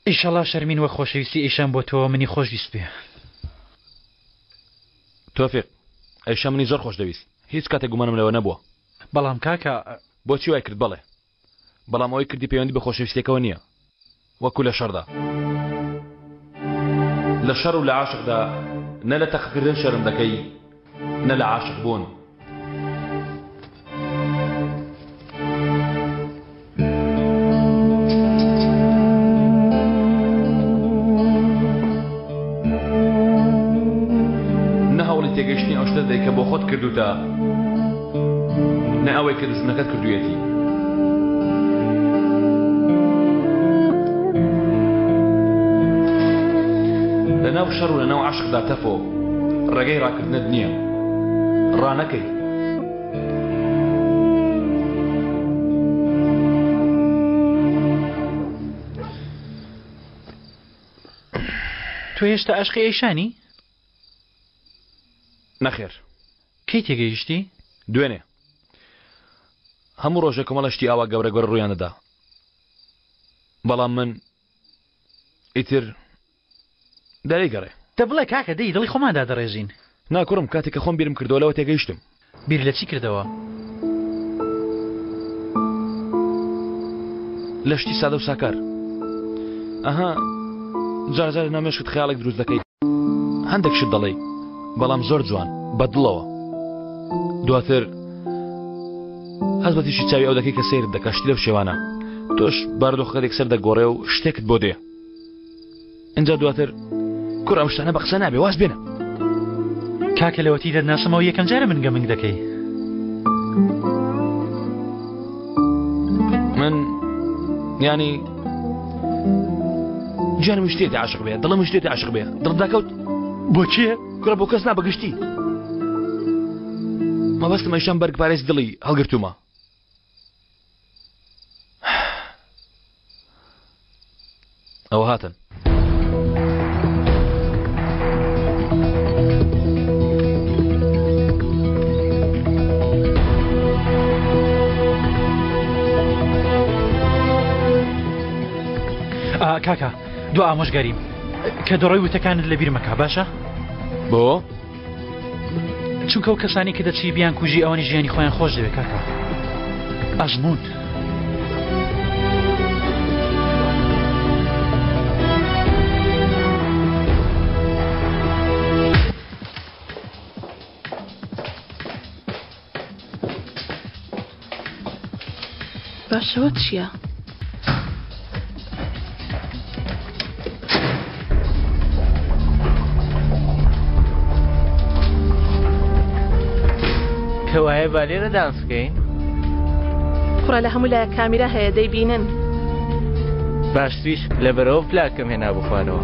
S3: ئیشەڵا شەرمین وەک خۆشەویستی ئەیشان بۆ تۆ منی خۆش ویست بێ.
S2: تۆفیق ئەیشان منی زۆر خۆش دەویست هیچ کاتێک گومانم لەوە نەبووە.
S3: بەڵام کاکە.
S2: بۆچی وای کرد بەڵێ بەڵام ئەوەی کردی پەیوەندی بە خۆشەویستیەکەوە نییە وەکو لە شەڕدا لە شەڕ و لە عاشقدا نە لە تەقەکردن شەرم دەکەی نە لە عاشق بوون. نە هەوڵی تێگەیشتنی ئەو شتە دەدەی کە بۆ خۆت کردووتە، نە ئەوەی کە دوژمنەکەت کردوویەتی. لەناو شەڕ و لەناو عەشقدا تەفۆ، ڕێگەی ڕاکردنت نییە. ڕانەکەی.
S3: تۆ هێشتا ئاشقی ئەیشانی؟
S2: نەخێر.
S3: کەی تێگەیشتی؟
S2: دوێنێ. هەموو ڕۆژێک کۆمەڵە شتی ئاوا گەورە گەورە ڕوویان دەدا. بەڵام من ئیتر دەرێی گەڕێ.
S3: دە بڵێ کاکە دەی دڵی خۆمان دادەڕێژین.
S2: نا کوڕم کاتێک کە خۆم بیرم کردەوە لەوە تێگەیشتم.
S3: بیر لە چی کردەوە؟
S2: لە شتی سادە و ساکار. ئەها جار جار لەناو مێشکت خەیاڵێک دروست دەکەی هەندێک شت دەڵێی بەڵام زۆر جوان بە دڵەوە دواتر هەست بە تیشی چاوی ئەو دەکەی کە سەیرت دەکا شتی لەو شێوانە تۆش بارودۆخەکە یەکسەر دەگۆڕێ و شتێکت بۆ دێ ئینجا دواتر کوڕ ئەم شتانە بە قسە نابێ واز بێنە.
S3: کاکە لەوەتی دەتناسمەوە یەکەم جارە من گەمنگ دەکەی.
S2: من یانی گیانم شتێتی عاشق بێ دڵم شتێتی عاشق بێ دڵم داکەوت
S6: بۆ کێ؟
S2: کوڕە بۆ کەس نا بەگشتی مەبەستم ئەیشان بەرگ پارێز دڵی هەڵگرتوومە ئەوە هاتن.
S3: کاکە دو ئامۆژگاریم کە دەڕۆی وتەکانت لە بیرمەکە باشە
S2: بۆ
S3: چونکە ئەو کەسانی کە دەچی بیان کوژی ئەوانی ژیانی خۆیان خۆش دەوێت کاکە ئەزموون.
S8: باشەوە چییە؟
S14: کەوایە با لێرە دانس بکەین؟
S8: کوڕە لە هەموو لایەک کامیرا هەیە دەیبینن.
S14: باشتریش لەبەرەوە پلاکم هێنا بخوارەوە.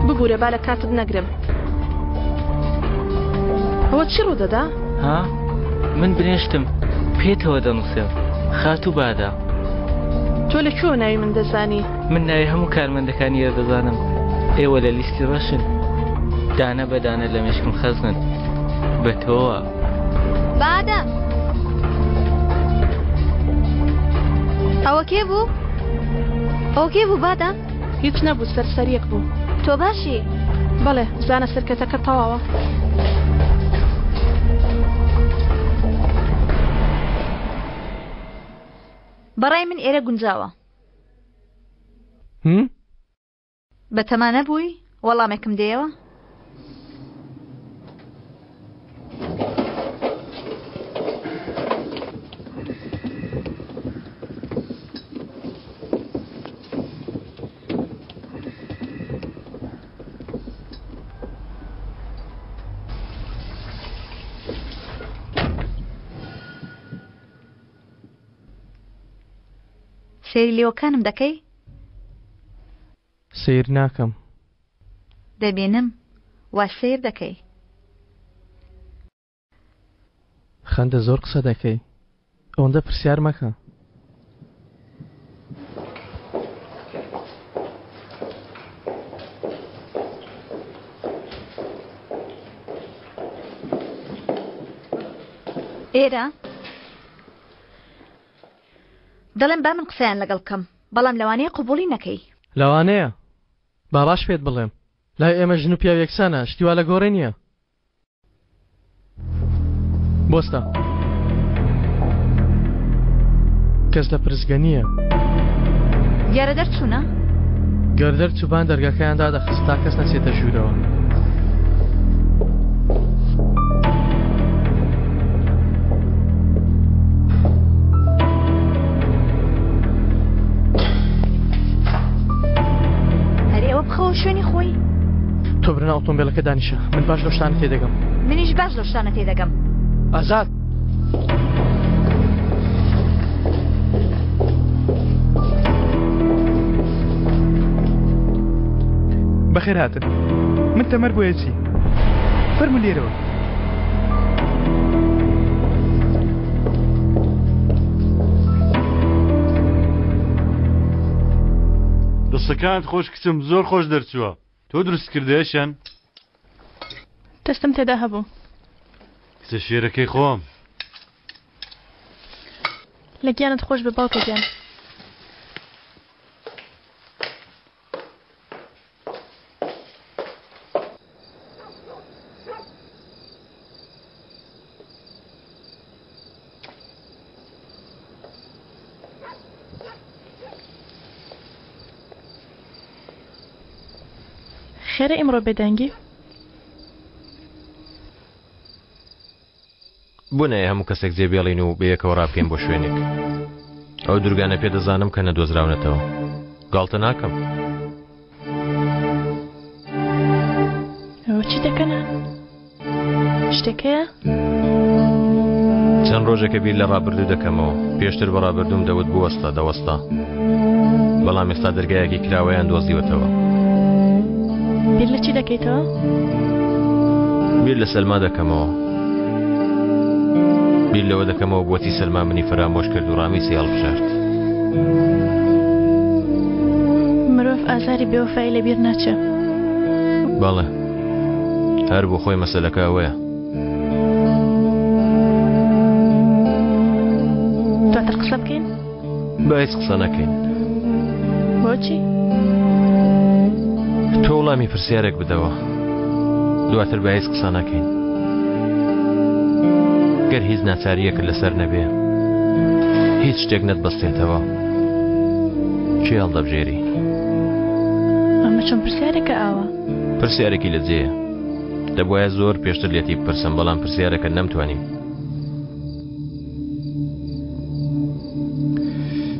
S8: ببورە با لە کاتت نەگرم. ئەوە چی ڕوودەدا؟
S14: ها؟ من بنێشتم پێتەوە دەنووسم خاتوو بادە.
S8: تۆ لە کوێوە ناوی من دەزانی؟
S14: من ناوی هەموو کارمەندەکانی ئێرە دەزانم. ئێوە لە لیستی ڕەشن. دانە بە دانە لە مێشکم خەزنن. بە تۆوە.
S7: بادە. ئەوە کێ بوو؟ ئەوە کێ بوو بادە؟
S8: هیچ نەبوو سەرسەریەک بوو.
S7: تۆ باشی؟
S8: بەڵێ بزانە سرکەتەکە تەواوە.
S12: بەڕای من ئێرە گونجاوە. بەتەما نەبووی وەڵامێکم دێیەوە؟ سەیری لێوەکانم دەکەی؟
S11: سەیر ناکەم.
S12: دەبینم وا سەیر دەکەی.
S11: خەندە زۆر قسە دەکەی. ئەوەندە پرسیار مەکە.
S12: ئێرە دەڵێم با من قسەیان لەگەڵ بکەم بەڵام لەوانەیە قبوڵی نەکەی.
S11: لەوانەیە. با باش پێت بڵێم لای ئێمە ژن و پیاو یەکسانە شتی وا لە گۆڕێ نییە. بۆستە کەس لە پرسگە نییە.
S12: دیارە دەرچوونە؟
S11: گەر دەرچووبان دەرگاکەیان دادەخست تا کەس نەچێتە ژوورەوە.
S12: هەرێ ئەوە بخەوە شوێنی خۆی.
S11: تۆ برنا ئۆتۆمبیلەکە دانیشە من باش لەو شتانە تێدەگەم.
S12: منیش باش لەو شتانە تێدەگەم.
S11: ئازاد.
S15: بەخێر هاتن من تەمەر بۆیە چی فەرموو لێرەوە.
S6: دەستەکانت خۆش کچم زۆر خۆش دەرچووە تۆ دروست کردێشن
S8: دەستم تێدا هەبوو
S6: کچە شێرەکەی خۆم
S8: لە گیانت خۆش بە باوکە گیان. خێرە ئیمڕۆ بێدەنگی؟
S10: بۆ نایە هەموو کەسێک جێ بێڵین و بەیەکەوە ڕابکەین بۆ شوێنێک ئەو دورگانە پێ دەزانم کە نەدۆزراونەتەوە گاڵتە ناکەم.
S8: ئەوە چی دەکەنە؟ شتێک هەیە؟
S10: چەند ڕۆژێکە بیر لە ڕابردوو دەکەمەوە پێشتر بە ڕابردووم دەوت بوەستە دەوەستا بەڵام ئێستا دەرگایەکی کراوەیان دۆزیوەتەوە.
S8: بیر لە چی دەکەیتەوە؟
S10: بیر لە سەلما دەکەمەوە. بیر لەوە دەکەمەوە بۆچی سەلما منی فەرامۆش کرد و ڕامیسی هەڵبژارد.
S8: مرۆڤ ئازاری بێوەفایی لەبیر ناچێ.
S10: بەڵێ. هەر بۆ خۆی مەسەلەکە ئەوەیە.
S8: دواتر قسە بکەین؟
S10: با هیچ قسە نەکەین.
S8: بۆچی؟
S10: تۆ وڵامی پرسیارێک بدەوە. دواتر با هیچ قسە نەکەین. گەر هیچ ناچارییەکت لەسەر نەبێ، هیچ شتێک نەتبەستێتەوە، کێ هەڵدەبژێری؟
S8: ئەمە چۆن پرسیارێکە ئاوا؟
S10: پرسیارێکی لە جێیە. دەبوایە زۆر پێشتر لێتی بپرسم، بەڵام پرسیارەکە نەمتوانی.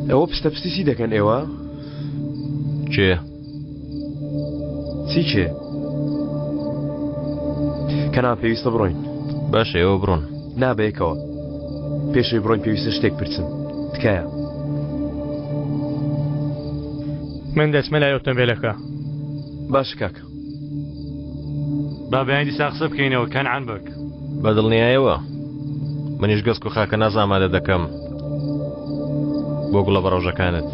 S5: ئەوە پستە پستی چی دەکەن ئێوە؟
S10: کێ؟
S5: چی کێ؟ کەنان پێویستە بڕۆین.
S10: باشە ئێوە بڕۆن.
S5: نا بەیەکەوە. پێشەوەی بڕۆین پێویستە شتێک پرسم. تکایە.
S11: من دەچمە لای ئۆتۆمبیلەکە.
S5: باشە کاکە.
S6: با بەیانی دیسان قسە بکەینەوە کەنعان بەگ.
S10: بە دڵنیایەوە. منیش گەسک و خاکەناز ئامادە دەکەم بۆ گوڵە بەڕۆژەکانت.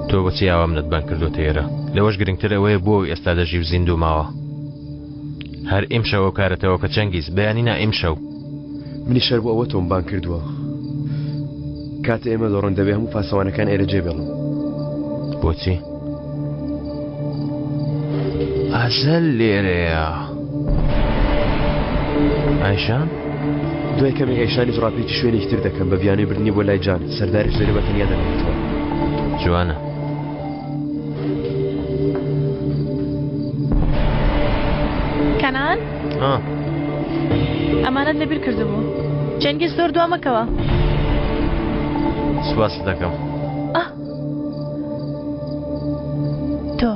S10: تۆ بۆچی ئاوا منت بانگ کردۆتە ئێرە؟ لەوەش گرنگتر ئەوەیە بۆ ئێستا دەژی و زیندوو ماوە. هەر ئیمشەو ئەو کارەتەوە کە چەنگیز، بەیانی نا ئیمشەو.
S5: منیش هەر بۆ ئەوە تۆم بانگ کردووە. کاتێ ئێمە دەڕۆین دەبێ هەموو پاسەوانەکان ئێرە جێ بێڵن.
S10: بۆچی؟ ئەزەل لێرەیە. ئایشان؟
S5: دوای کەمێک ئەیشانیش ڕاپێچی شوێنێکی تر دەکەم بە بیانووی بردنی بۆ لای جان، سەرداریش لێرە بە تەنیا دەمێنێتەوە.
S10: جوانە.
S8: کەنعان؟
S10: ئا.
S8: ئەمانەت لەبیر کردبوو. چەنگیز زۆر دوا مەکەوە.
S10: سوپاست دەکەم.
S8: ئا. تۆ.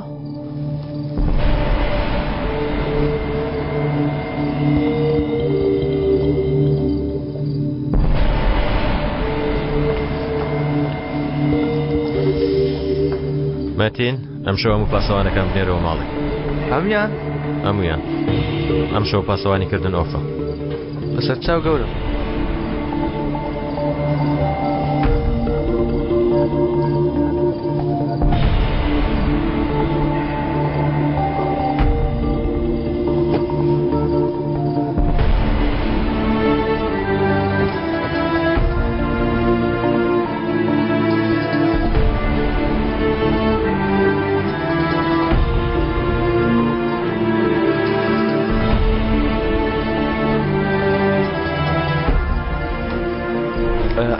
S10: مەتین ئەمشەو هەموو پاسەوانەکان بنێرەوە ماڵێ.
S13: هەموویان؟
S10: هەموویان. ئەمشەو پاسەوانی کردن ئۆفە.
S13: بەسەر چاو گەورەم.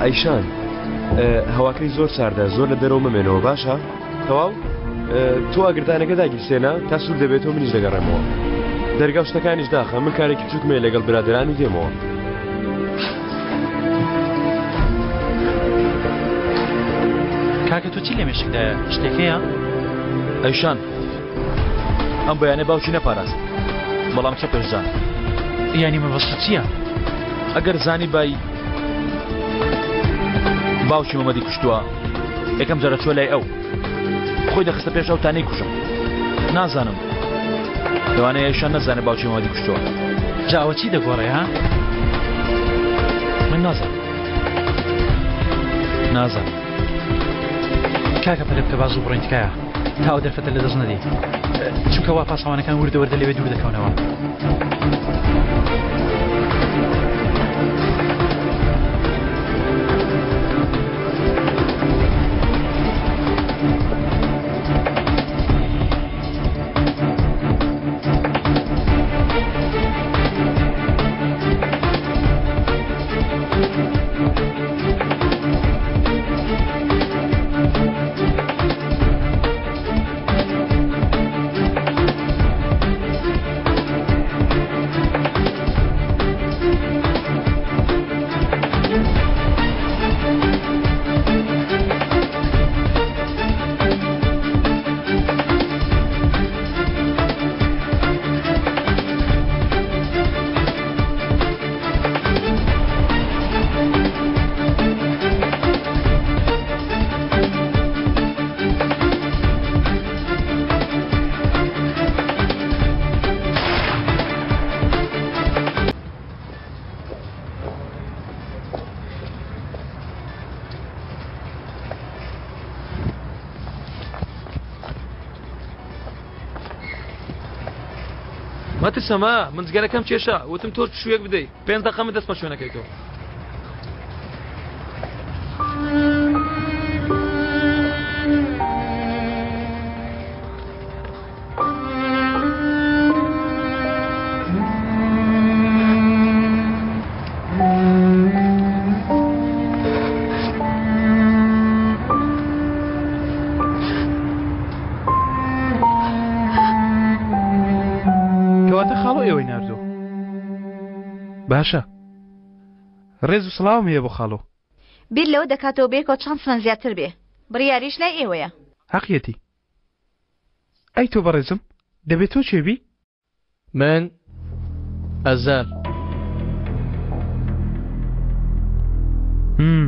S5: ئەیشان هەواکەی زۆر ساردە زۆر لە دەرەوە مەمێنەوە باشە تەواو تۆ ئاگردانەکە داگیرسێنە تا سوور دەبێتەوە منیش دەگەڕێمەوە دەرگا شتەکانیش داخە من کارێکی بچووکمێ لەگەڵ برادران و دێمەوە
S3: کاکە تۆ چی لە مێشکدایە شتێک هەیە؟
S2: ئەیشان ئەم بەیانە باوکی نەپاراست بەڵام چە پێشجان
S3: یانی مەبەستت چییە؟
S2: ئەگەر زانی بای باوکی مەمەدی کوشتووە یەکەم جارە چوە لای ئەو خۆی دەخستە پێش ئەو تا نەیکوژم نازانم لەوانەیە ئەیشان نەزانێ باوکی مەمەدی کوشتووە
S3: جا ئەوە چی دەگۆڕێ ها؟
S2: من نازانم نازانم
S3: کاکە پەلە بکە با زوو بڕۆین تکایە تا ئەو دەرفەتە لەدەست نەدەیت چونکە وا پاسەوانەکان وردە وردە لەوێ دوور دەکەونەوە.
S2: مەترسە ما من جگەرەکەم کێشا وتم تۆش پشوویەک بدەی پێنج دەقە من دەستمە شوێنەکەی تۆ.
S15: کەواتە خاڵۆ ئێوەی ناردووە باشە ڕێز و سڵاوم هەیە بۆ خاڵۆ.
S12: بیر لەوە دەکاتەوە بەیەکەوە چانسمان زیاتر بێ بڕیاریش لای ئێوەیە.
S15: هەقیەتی. ئەی تۆ بەڕێزم دەبێ تۆ کێ بی؟
S11: من ئەزەل.
S15: هم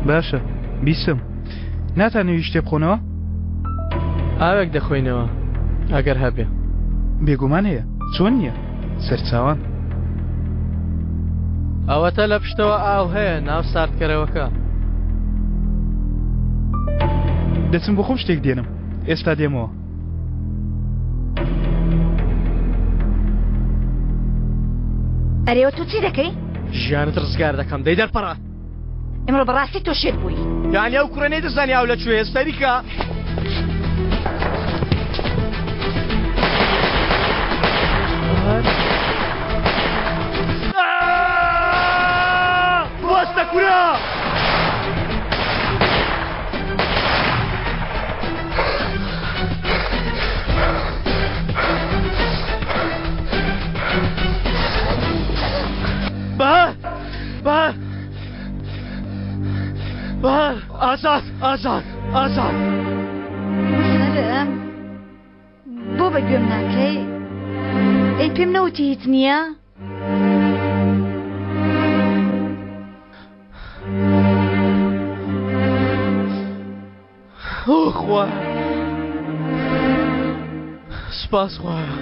S15: باشە بیستم. ناتانەوێ شتێ بخۆنەوە؟
S11: ئاوێک دەخۆینەوە ئەگەر هەبێ.
S15: بێگومان هەیە چۆن نییە سەرچاوان.
S11: ئەوەتە لە پشتەوە ئاو هەیە ناو ساردکەرەوەکە.
S15: دەچم بۆ خۆم شتێک دێنم ئێستا دێمەوە.
S12: ئەرێوە تۆ چی دەکەی؟
S1: ژیانت ڕزگار دەکەم دەی دەرپەڕە.
S12: ئیمڕۆ بەڕاستی تۆ شێت بووی.
S1: یانی ئەو کوڕە نەیدەزانی ئاو لە کوێیە سەریکە. بوەستە کورە! بەهار بەهار بەهار ئازاد ئازاد ئازاد
S12: سەرم بۆ بە گوێم ناکەی ئەی پێم نەوتی هیچ نییە؟
S1: ئۆ خوا.
S11: سپاس خوایە.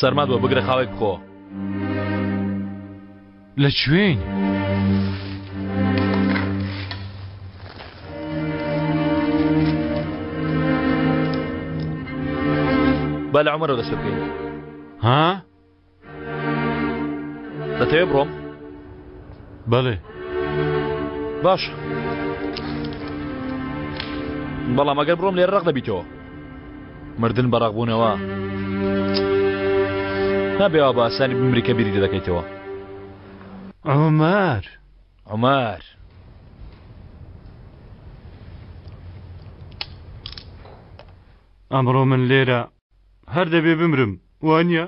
S2: سەرمات بۆ بگرە خاوێک بخۆ.
S6: لە کوێین؟
S2: با لە عومەرەوە دەست پێ بکەین.
S6: ها؟
S2: دەتەوێ بڕۆم؟
S6: بەڵێ.
S2: باش. بەڵام ئەگەر بڕۆم لێرە ڕق دەبیتەوە. مردن بە ڕقبوونەوە. نابێ وا بە ئاسانی بمری کە بیری لێ دەکەیتەوە.
S6: عومەر.
S2: عومەر.
S6: ئەمڕۆ من لێرە هەر دەبێ بمرم وانە؟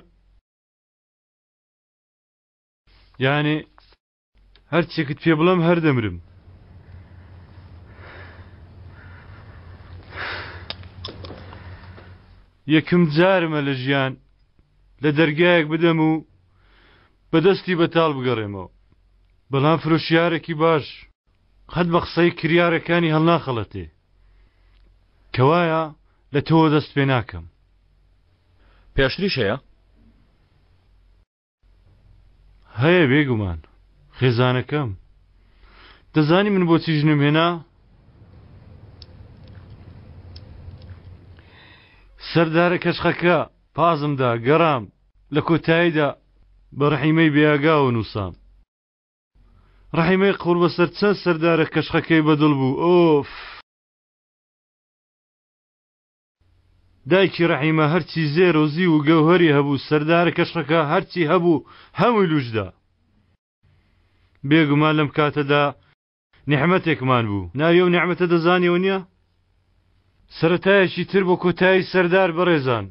S6: یانێ هەرچێکت پێ بڵێم هەر دەمرم. یەکم جارمە لە ژیان لە دەرگایەک بدەم و بەدەستی بەتاڵ بگەڕێمەوە بەڵام فرۆشیارێکی باش قەت بە قسەی کریارەکانی هەڵناخەڵەتێ کەوایە لە تۆوە دەست پێ ناکەم.
S2: پێشتریش هەیە؟
S6: هەیە بێگومان خێزانەکەم. دەزانی من بۆچی ژنم هێنا؟ سەردارە کەشخەکە پازمدا گەڕام لە کۆتاییدا بە ڕەحیمەی بێئاگاوە نووسام. ڕەحیمەی قوڕبەسەر چەند سەردارە کەشخەکەی بەدڵ بوو ئۆف. دایکی ڕەحیمە هەرچی زێر و زیو و گەوهەری هەبوو سەردارە کەشخەکە هەرچی هەبوو هەمووی لووشدا. بێگومان لەم کاتەدا نیعمەتێکمان بوو. ناوی ئەو نیعمەتە دەزانیەوە نیە؟ سەرەتایەکی تر بۆ کۆتایی سەردار بەڕێزان.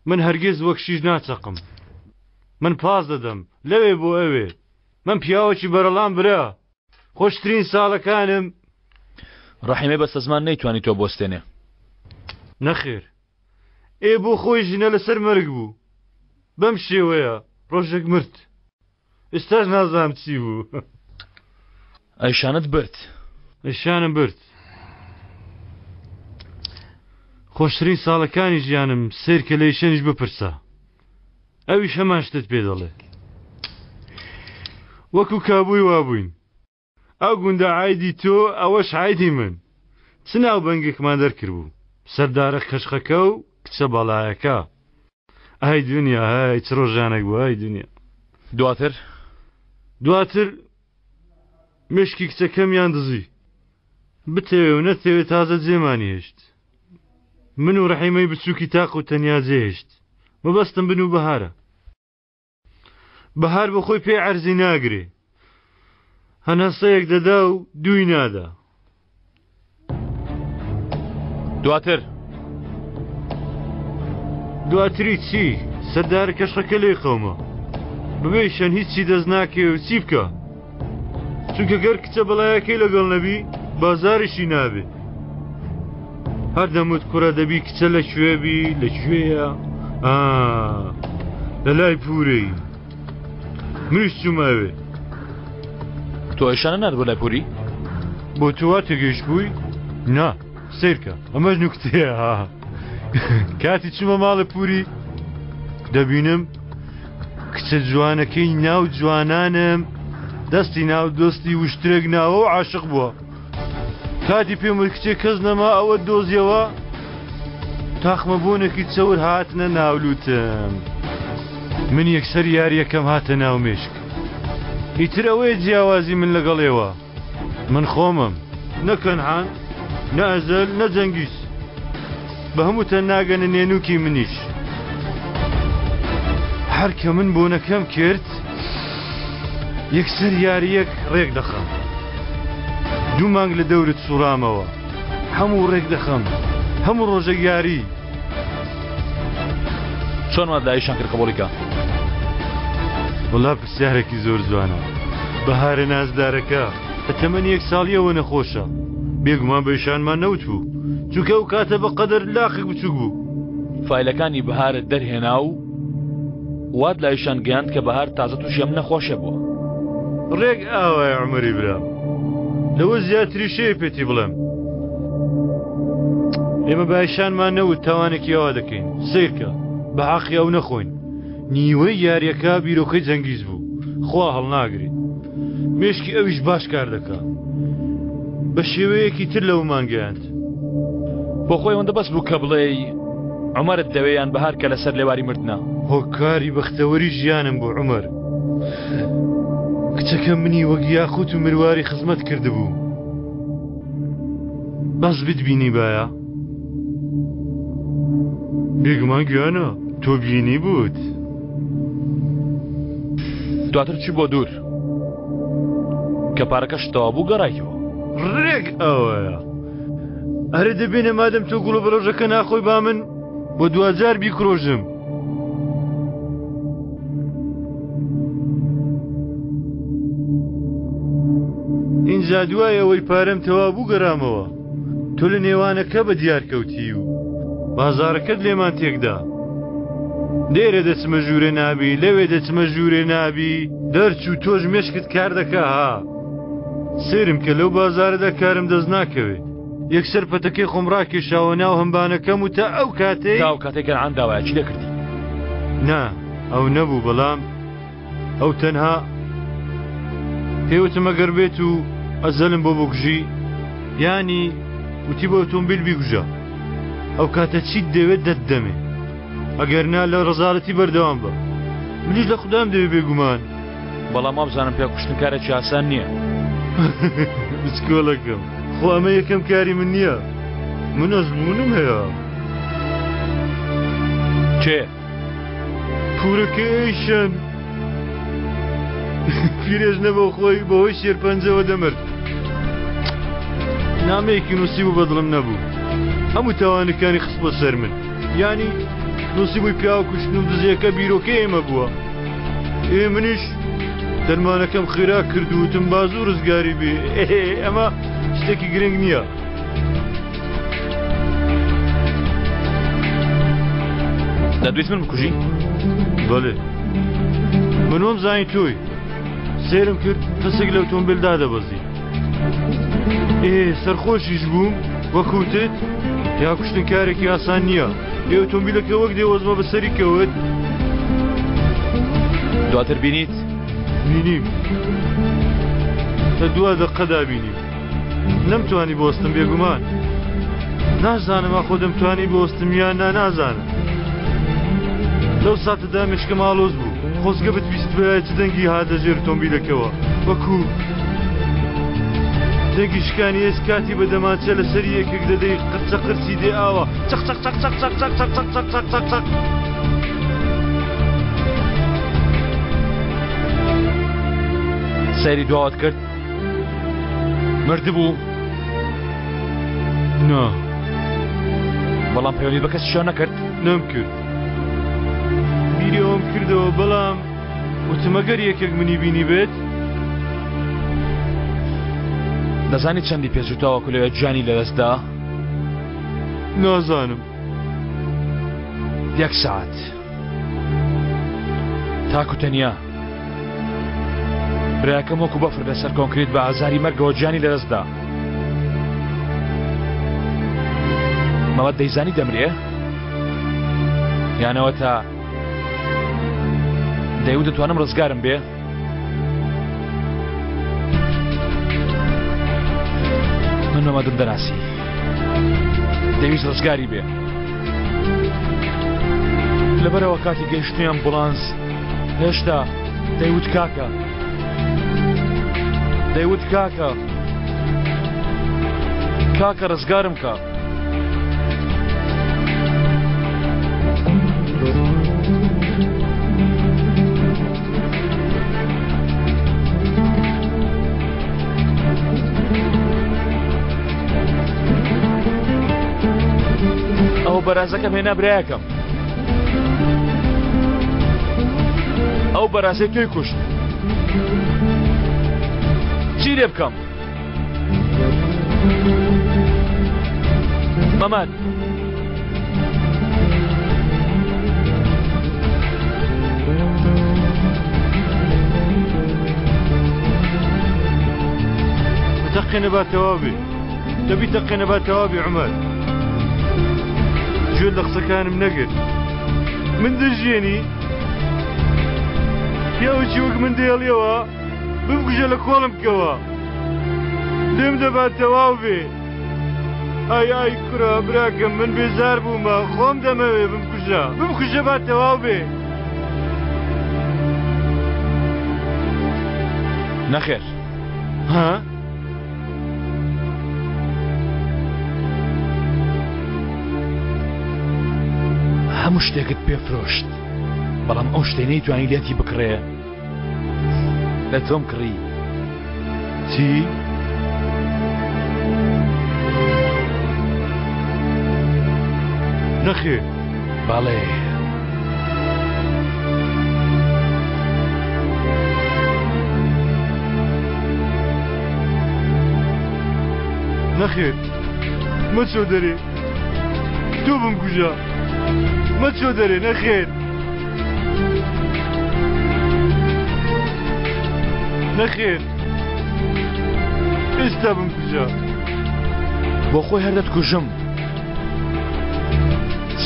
S6: من هەرگیز وەک شیش ناچەقم. من پاس دەدەم لەوێ بۆ ئەوێ. من پیاوەکی بەرەڵام برا. خۆشترین ساڵەکانم.
S2: ڕەحیمەی بەستەزمان نەیتوانی تۆ بوەستێنێ.
S6: نەخێر ئێ بۆ خۆی ژنە لەسەر مەرگ بوو بەم شێوەیە ڕۆژێک مرد ئێستاش نازانم چی بوو.
S2: ئەیشانت برد.
S6: ئەیشانم برد. خۆشترین ساڵەکانی ژیانم سەیرکە لە ئیشەنیش بپرسە ئەویش هەمان شتت پێ دەڵێ. وەکو کابووی وابووین. ئەو گوندە عایدی تۆ ئەوەش عایدی من. چ ناوبەنگێکمان دەرکردبوو. سەردارە کەشخەکە و کچە بەڵایەکە. ئای دونیا ئای چ ڕۆژانێک بوو ئای دونیا.
S2: دواتر؟
S6: دواتر مشکی کچەکەمیان دزی. بتەوێ و نەتەوێ تازە جێمانی هێشت. من و ڕەحیمەی بچووکی تاق و تەنیا جێهێشت. مەبەستم بن و بەهارە. بەهار بە خۆی پێ عەرزی ناگرێ. هەناسەیەک دەدا و دووی نادا.
S2: دواتر؟
S6: دواتری چی؟ سەردارە کەشخەکە لێی قەوما. بەبێ شەن هیچی دەست ناکەوێ و چی بکا؟ چونکە گەر کچە بەڵایەکەی لەگەڵ نەبی بازاریشی نابێ. هەر دەموت کوڕە دەبی کچە لە کوێ بی لە کوێیە؟ ئا لە لای پورەی. منیش چوومە ئەوێ.
S2: تۆ ئیشانە نارد بۆ لای پوری؟
S6: بۆ تۆ وا تێگەیشت بووی؟ نا سەیرکە ئەمەش نوکتەیە ها. کاتی چوومە ماڵە پوری دەبینم کچە جوانەکەی ناو جوانانم دەستی ناو دۆستی وشترێک ناوە و عاشق بووە. کاتی پێم وت کچێ کەس نەما ئەوە دۆزیەوە تاخمە بۆنێکی چەور هاتنە ناولوتم من یەکسەر یاریەکەم هاتە ناو مێشک ئیتر ئەوەیە جیاوازی من لەگەڵ ئێوە من خۆمم نە کەنعان نە ئەزەل نە جەنگیز بە هەمووتان ناگەنە نێنوکی منیش هەر کە من بۆنەکەم کرد یەکسەر یارییەک ڕێک دەخەم دوو مانگ لە دەورت سوڕامەوە هەموو ڕێک دەخەم هەموو ڕۆژێک یاری
S2: چۆن وات لە ئایشان کرد قبوڵی کە؟
S6: وەڵا پرسیارێکی زۆر جوانە بەهارە نازدارەکە لە تەمەنی یەک ساڵیەوە نەخۆشە. بێگومان بە ئیشانمان نەوت بوو چونکە ئەو کاتە بە قەدەر لاقێک بچووک بوو.
S2: فایلەکانی بەهارت دەرهێنا و وات لە ئیشان گەیاند کە بەهار تازە تووشی ئەم نەخۆشیە بووە.
S6: ڕێک ئاوایە عومەری برام. لەوە زیاتریش هەیە پێتی بڵێم. ئێمە بە ئیشانمان نەوت تاوانێکی ئەوا دەکەین. سەیرکە بە حەقی ئەو نەخۆین. نیوەی یاریەکە بیرۆکەی جەنگیز بوو. خوا هەڵناگرێ. مێشکی ئەویش باش کار دەکا. بە شێوەیەکی تر لەوەمان گەیاند.
S2: بۆ خۆی ئەوەندە بەس بوو کە بڵێی عومەرت دەوێ یان بەهار کە لەسەر لێواری مردنە.
S6: هۆکاری بەختەوەری ژیانم بوو عومەر. کچەکە منی وەک یاقوت و مرواری خزمەت کردبوو. بەس بتبینیبایە. بێگومان گیانە تۆ بینیبووت.
S2: دواتر چی بۆ دوور کە پارەکەش تەوا بوو گەڕایتەوە.
S6: ڕێک ئەوەیە. ئەرێ دەبینە مادەم تۆ گوڵە بەرۆژەکە ناخۆی با من بۆ دواجار بیکرۆژم. ئینجا دوای ئەوەی پارەم تەوا بوو گەرامەوە. تۆ لە نێوانەکە بە دیار کەوتی و بازارەکەت لێمان تێکدا. لێرە دەچمە ژوورێ نابی لەوێ دەچمە ژوورێ نابی دەرچوو تۆش مێشکت کار دەکا ها. سەیرم کە لەو بازارەدا کارم دەست ناکەوێ. یەکسەر پەتەکەی خۆم ڕاکێشاوە ناو هەمبانەکەم و تا ئەو کاتەی
S2: تا ئەو کاتەی کەنعان داوایە چی دەکردی؟
S6: نا ئەو نەبوو بەڵام ئەو تەنها پێوتم ئەگەر بێت و ئەزەلم بۆ بکوژی یانی وتی بە ئۆتۆمبیل بیکوژە ئەو کاتە چیت دەوێت دەتدەمێ ئەگەر نا لە ڕەزالەتی بەردەوام بە منیش لە خودام دەوێ بێگومان.
S2: بەڵام وابزانم پیاوکوشتن کارێکی ئاسان نییە.
S6: بچکۆلەکەم خۆ ئەمە یەکەم کاری من نییە من ئەزموونم هەیە.
S2: کێ؟
S6: پورەکەی ئەیشان پیرێژنە بۆ خۆی بەهۆی شێرپەنجەوە دەمرد. نامەیەکی نووسیبوو بەدڵم نەبوو. هەموو تاوانەکانی خستبووە سەر من. یانی نووسیبووی پیاو کوشتن و دزیەکە بیرۆکەی ئێمە بووە. ئێ منیش دەرمانەکەم خێرا کرد و وتم با زوو ڕزگاری بێ. ئەمە شتێکی گرنگ نییە.
S2: دەتویست من بکوژی؟
S6: بەڵێ من وەم زانی تۆی سێرم کرد کەسێک لە ئۆتۆمبیل دادەبەزی ئێ سەرخۆشیش بووم وەکوتت یا کوشتن کارێکی ئاسان نییە ئێ ئۆتۆمبیلەکە وەک دێوەزمە بەسەری کەوت
S2: دواتر بینیت؟
S6: بینیم لە دوا دەقەدا بینیم نەمتوانی بۆستم بێگومان نازانم ئاخۆ دەمتوانی بۆستم یان نا نازانم لەو ساتەدا مشکم ئاڵۆز بوو خۆزگە بتویستبایە چ دەنگی هات لە ژێر ئۆتۆمبیلەکەوە وەکو دەنگی شکانی ئێسک کاتی بە دەمانچە لەسەری یەکێک دەدەی قرچە قرچی دێ ئاوا چەق چەق چەق چەق چەق چەق چەق چەق چەق چەق چەق چەق.
S2: سەیری دواوەت کرد؟ مردبوو؟
S6: نا.
S2: بەڵام پەیوەندیت بە کەسیشەوە نەکرد؟
S6: نەمکرد. بیری ئەوەم کردەوە بەڵام وتم ئەگەر یەکێک منی بینیبێت؟
S2: دەزانی چەندی پێچوو تاوەکو لەوێ گیانی لەدەستدا؟
S6: نازانم.
S2: یەک سەعات. تاکو تەنیا. براکەم وەکو بەفر لەسەر کۆنکریت بە ئازاری مەرگەوە گیانی لەدەستدا. مەمەد دەیزانی دەمرێ؟ یانەوە تا دەیوت دەتوانم ڕزگارم بێ؟ من مەمەدم دەناسی دەویست ڕزگاری بێ لەبەرەوە کاتی گەیشتنی ئەمبوڵانس هێشتا دەیوت کاکە دەیوت کاکە کاکە ڕزگارم کە. ئەو بەرازەکەم هێنا برایەکەم. ئەو بەرازەی تۆی کوشت چی لێ بکەم؟ ئەمان.
S6: تەقێنە با تەواو بێ دەبی تەقێنە با تەواو بێ عومەر گوێت لە قسەکانم نەگرت من دەژێنی پیاوەکی وەک من دێڵیەوە بمکوژە لە کۆڵم بکەوە لێم دەبا تەواو بێ ئای ئای کوڕە براکەم من بێزار بوومە خۆم دەمەوێ بمکوژە بمکوژە با تەواو بێ
S2: نەخێر
S6: ها؟
S2: هەموو شتێکت پێ فرۆشت بەڵام ئەو شتەی نەیتوانی لێتی بکڕێ لە تۆم کڕی
S6: چی؟ نەخێر
S2: بەڵێ.
S6: نەخێر مەچۆ دەرێ تۆ بمکوژە مەچۆ دەرێ نەخێر نەخێر ئێستا بمکوژە
S2: بۆ خۆی هەر دەتکوژم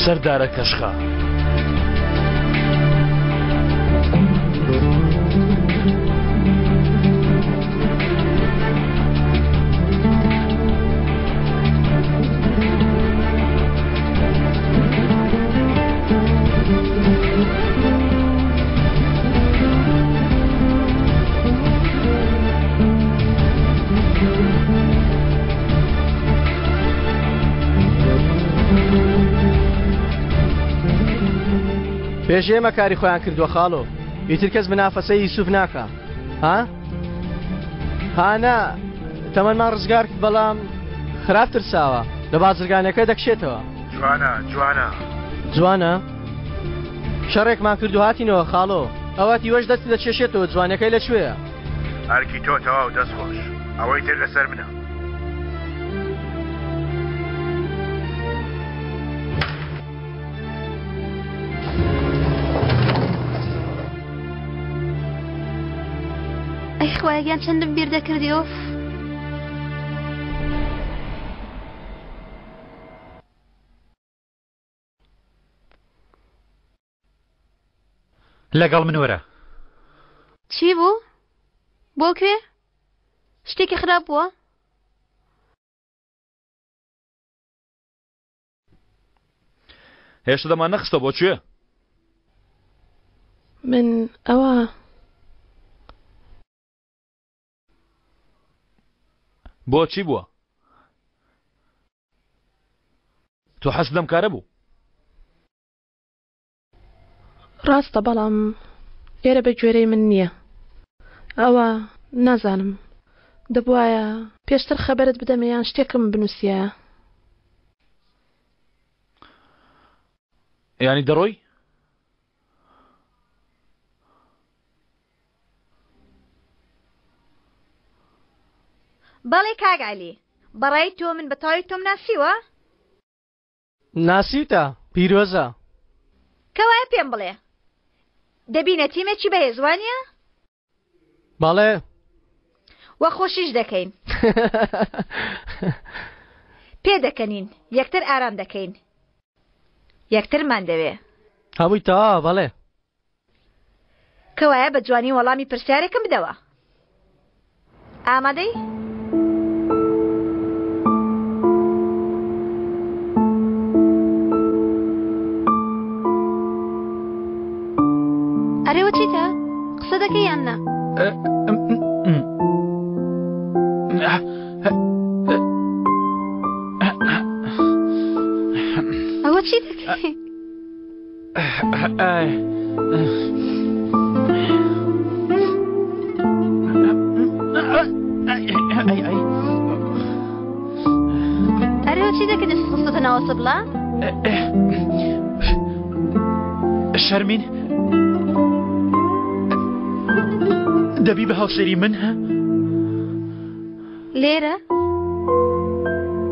S2: سەردارە کەشخە.
S1: پێش ئێمە کاری خۆیان کردووە خاڵۆ ئیتر کەس منافەسەی یوسف ناکا ها هانا تەمەنمان ڕزگار کرد بەڵام خراپ ترساوە لە بازرگانەکە دەکشێتەوە
S9: جوانە جوانە
S1: جوانە شەڕێکمان کرد و هاتینەوە خاڵۆ ئەوە تیوەش دەست دەچێشێتەوە جوانەکەی لەکوێیە
S9: ئەرکی تۆ تەواو دەست خۆش ئەوەی تر لەسەر منە.
S4: ئەی خوایە گیان چەندم بیر دەکردی ئۆف.
S3: لەگەڵ من وەرە.
S4: چی بوو؟ بۆ کوێ؟ شتێکی خراپ بووە؟
S2: هێشتا دەمان نەخستە بۆ کوێ؟
S8: من ئەوە
S2: بۆ چی بووە؟ تۆ حەزت لەم کارە بوو؟
S8: ڕاستە بەڵام ئێرە بە گوێرەی من نییە ئەوە نازانم دەبوایە پێشتر خەبەرت بدەمێ یان شتێکم بنووسیایە.
S2: یانی دەڕۆی؟
S12: بەڵێ کاک عەلی بەڕای تۆ من بە تەواوی تۆم ناسیوە؟
S1: ناسیوتە پیرۆزە.
S12: کەوایە پێم بڵێ دەبینە تیمێکی بەهێز وانیە؟
S1: بەڵێ.
S12: وە خۆشیش دەکەین. پێدەکەنین یەکتر ئارام دەکەین یەکترمان دەوێ.
S1: هەمووی تەواوە بەڵێ.
S12: کەوایە بە جوانی وەڵامی پرسیارێکم بدەوە. ئامادەی؟
S4: ئەرێوە چیتە؟ قسە دەکەی یان نا؟ ئەوە چی دەکەی؟ ئەرێ چی دەکەی دەست خستۆتە ناوە سبڵە؟
S2: شەرمین دەبی بە هاوسەری من ها؟
S4: لێرە؟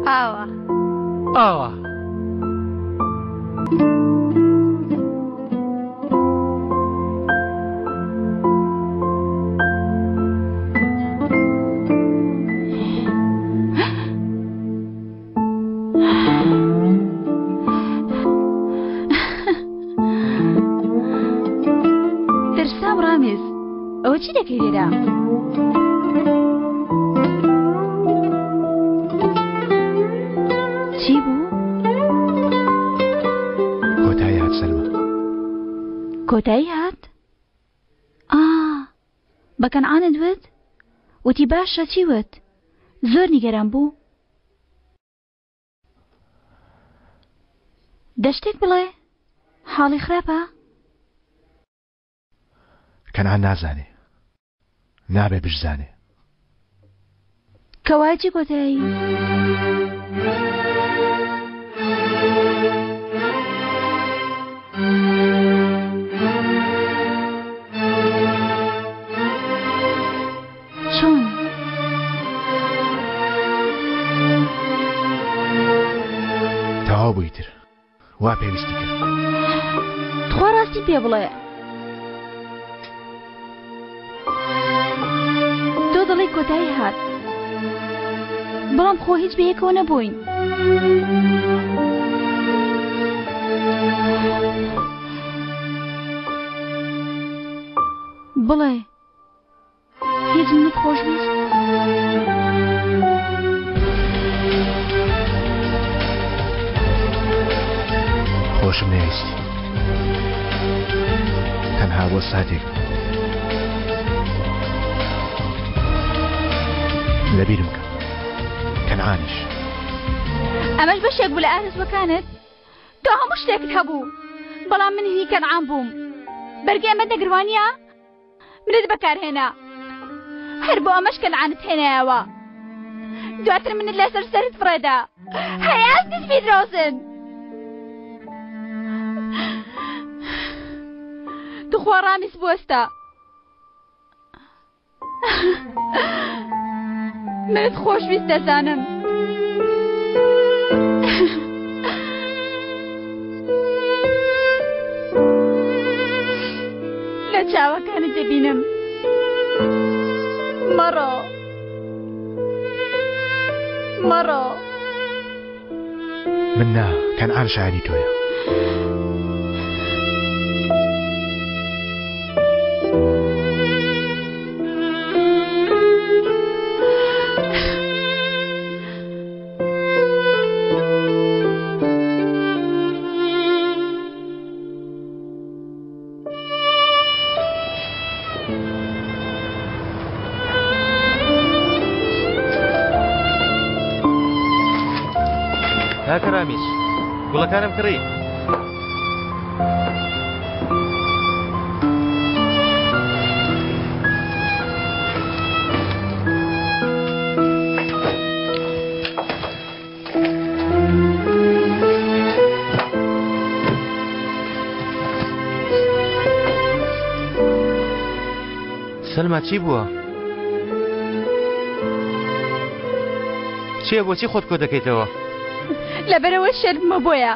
S4: ئاوا.
S11: ئاوا.
S12: ترسام ڕامیز ئەوە چی دەکەی لێرە؟ چی بوو؟
S9: کۆتایی هات سەلما.
S12: کۆتایی هات؟ ئا بە کەنعانت وت؟ وتی باشە چی وت؟ زۆر نیگەران بوو؟ دە شتێک بڵێ حاڵی خراپە؟
S9: کەنعان نازانێ نابێ بشزانێ.
S12: کەوایە چی کۆتایی؟ چۆن؟
S9: تەواو بوو ئیتر وا پێویستی کرد.
S12: تخوا ڕاستی پێ بڵێ. تۆ دەڵێی کۆتایی هات. بەڵام خۆ هیچ بەیەکەوە نەبووین. بڵێ هیچ منت خۆش ویست؟
S9: خۆشم نەویستی تەنها بۆ ساتێک لەبیرم کە کەنعانیش
S12: ئەمەش بەشێک بوو لە ئارەزوەکانت تۆ هەموو شتێکت هەبوو بەڵام من هی کەنعان بووم بەرگەی ئەمە دەگروانە منت بەکارهێنا هەر بۆ ئەمەش کەنعانت هێنایەوە دواتر منت لەسەر سەرت فڕێدا هەیاس نسبی درۆزن توخوا ڕامیس بوەستە منت خۆشویست دەزانم. لە چاوەکانت دەبینم مەڕۆ مەڕۆ
S9: من نا کەنعان شایانی تۆیە.
S10: کاکە ڕامیز گوڵەکانم کڕی سەلما چی بووە؟ چییە بۆچی خۆت کۆ دەکەیتەوە؟
S12: لەبەرەوە شەرمە بۆیە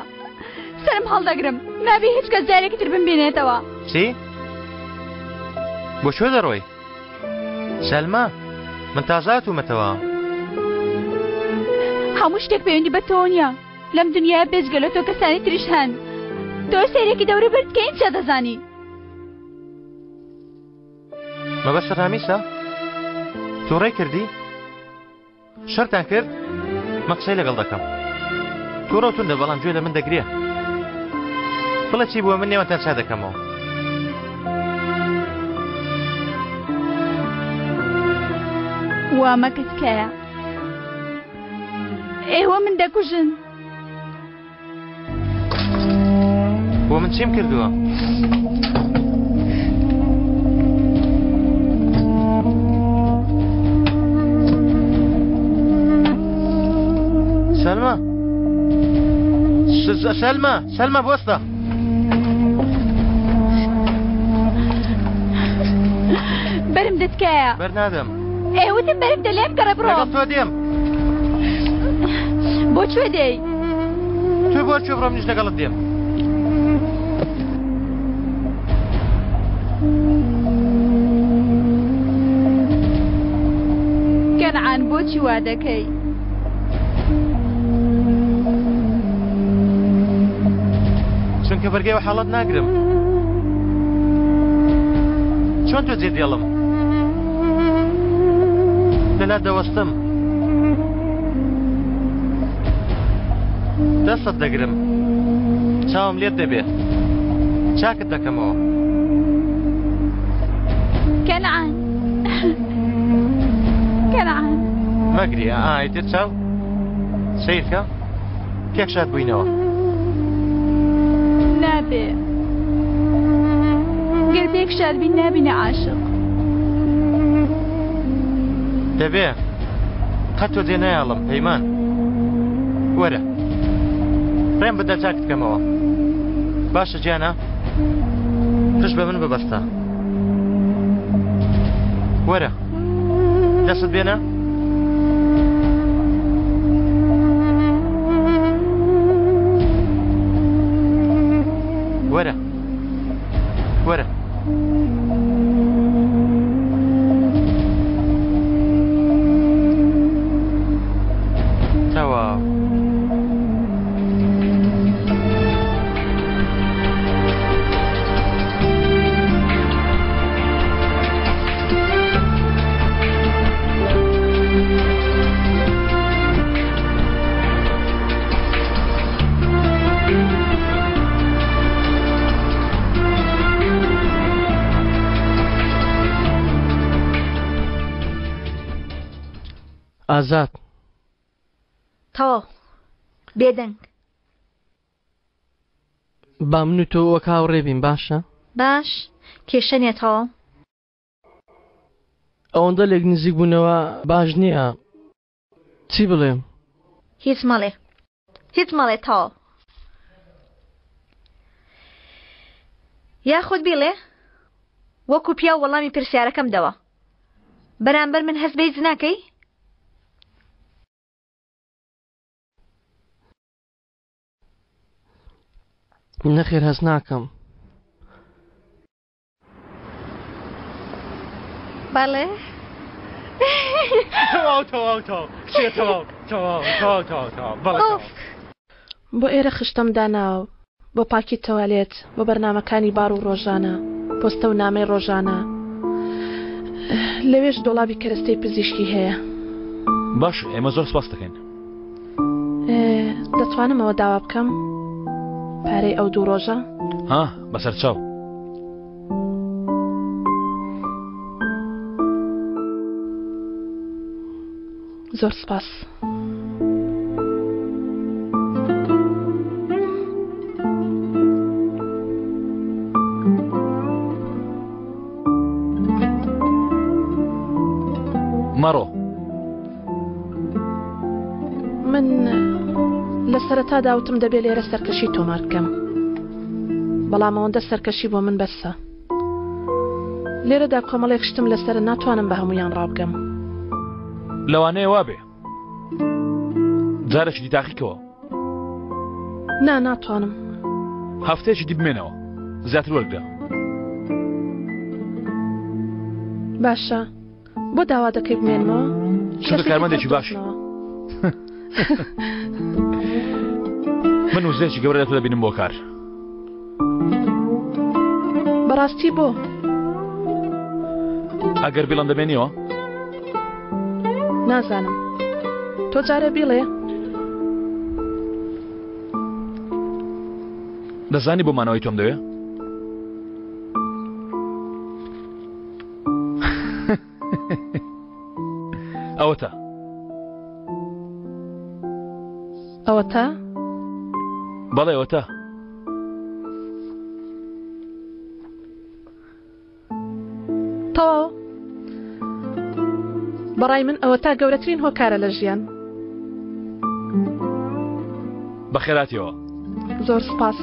S12: سەرم هەڵدەگرم نابێ هیچ کەس جارێکی تر بمبینێتەوە.
S10: چی؟ بۆ کوێ دەڕۆی؟ سەلما من تازە هاتوومەتەوە.
S12: هەموو شتێک پەیوەندی بە تۆوە نییە لەم دنیایە بێجگە لە تۆ کەسانی تریش هەن تۆ سەیرێکی دەوروبەرت کە هیچ دەزانی.
S10: مەبەستت ڕامیسە؟ تووڕەی کردی؟ شەرتان کرد؟ من قسەی لەگەڵ دەکەم. تووڕە و توندە بەڵام گوێ لە من دەگرێ. بڵێ چی بووە من نێوانتان چا دەکەمەوە.
S12: وا مەکە تکایە. ئێوە من دەکوژن.
S10: بۆ من چیم کردووە؟ سەلما سەلما سەلما بوەستە
S12: بەرم دەتکایە
S10: بەر نادەم
S12: ئێوتم بەرم دە لێم گەڕێ بڕۆ
S10: لەگەڵ تۆ دێم
S12: بۆ کوێ دێی؟
S10: تۆ بۆ کوێ بڕۆ منیش لەگەڵت دێم.
S12: کەنعان بۆچی وا دەکەی؟
S10: چونکە بەرگەی ئەو حاڵەت ناگرم. چۆن تۆ جێ دێڵم؟ لەلات دەوەستم. دەستت دەگرم. چاوم لێت دەبێ. چاکت دەکەمەوە.
S12: کەنعان کەنعان
S10: مەگری ئا ئیتر چاو سەیرکە پێک شاد بووینەوە.
S12: نابێ گەر پێک شاد بین نابینە عاشق.
S10: دەبێ قەت تۆ جێ نایەڵم پەیمان. وەرە ڕێم بدە چاکت کەمەوە. باشە گیانە پشت بە من ببەستە. وەرە دەستت بێنە. وەرە وەرە. تەواو.
S11: ئازاد.
S12: تەواو بێدەنگ.
S11: با من و تۆ وەک هاوڕێ بین باشە؟
S12: باش کێشە نیە تەواو.
S11: ئەوەندە لێک نزیک بوونەوە باش نییە چی بڵێم؟
S12: هیچ مەڵێ هیچ مەڵێ تەواو. یاخود بیڵێ وەکو پیاو وەڵامی پرسیارەکەم دەوە بەرامبەر من هەست بە هیچ ناکەی؟
S11: نەخێر هەست ناکەم.
S12: بەڵێ.
S6: تەواو تەواو تەواو کچێ تەواو تەواو تەواو تەواو تەواو بەڵێ تەواو.
S8: بۆ ئێرە خشتەم داناوە بۆ پاکی تەوالێت بۆ بەرنامەکانی باڕ و ڕۆژانە پۆستە و نامەی ڕۆژانە لەوێش دۆڵابی کەرەستەی پزیشکی هەیە.
S2: باشە ئێمە زۆر سپاست دەکەین.
S8: دەتوانم ئەوە داوا بکەم؟ پارەی ئەو دوو ڕۆژە؟
S2: ها بەسەرچاو.
S8: زۆر سپاس.
S2: مەڕۆ.
S8: من لە سەرەتادا وتم دەبێ لێرە سەرکەشی تۆمار بکەم بەڵام ئەوەندە سەرکەشی بۆ من بەسە لێرەدا کۆمەڵێک شتم لەسەر ناتوانم بە هەمویان ڕابگەم
S2: لەوانەیە وابێ جارێکی دی تاقیکەوە
S8: نا ناتوانم
S2: هەفتەیەکی دی بمێنەوە زیاتر وەرگرە
S8: باشە بۆ داوا دەکەی بمێنمەوە؟
S2: چونکە کارمەندێکی باشی. من وزەیەکی گەورە لە تۆ دەبینم بۆ کار.
S8: بەڕاستی بۆ؟
S2: ئەگەر بیڵێم دەمێنیەوە؟
S8: نازانم. تۆ جارێ بیڵێ.
S2: دەزانی بۆ مانەوەی تۆم دەوێ؟ ئەوەتا
S8: ئەوەتا
S2: بەڵێ ئەوەتا
S8: تەواو بەڕای من ئەوە تا گەورەترین هۆکارە لە ژیان
S2: بەخێراتیەوە
S8: زۆر سپاس.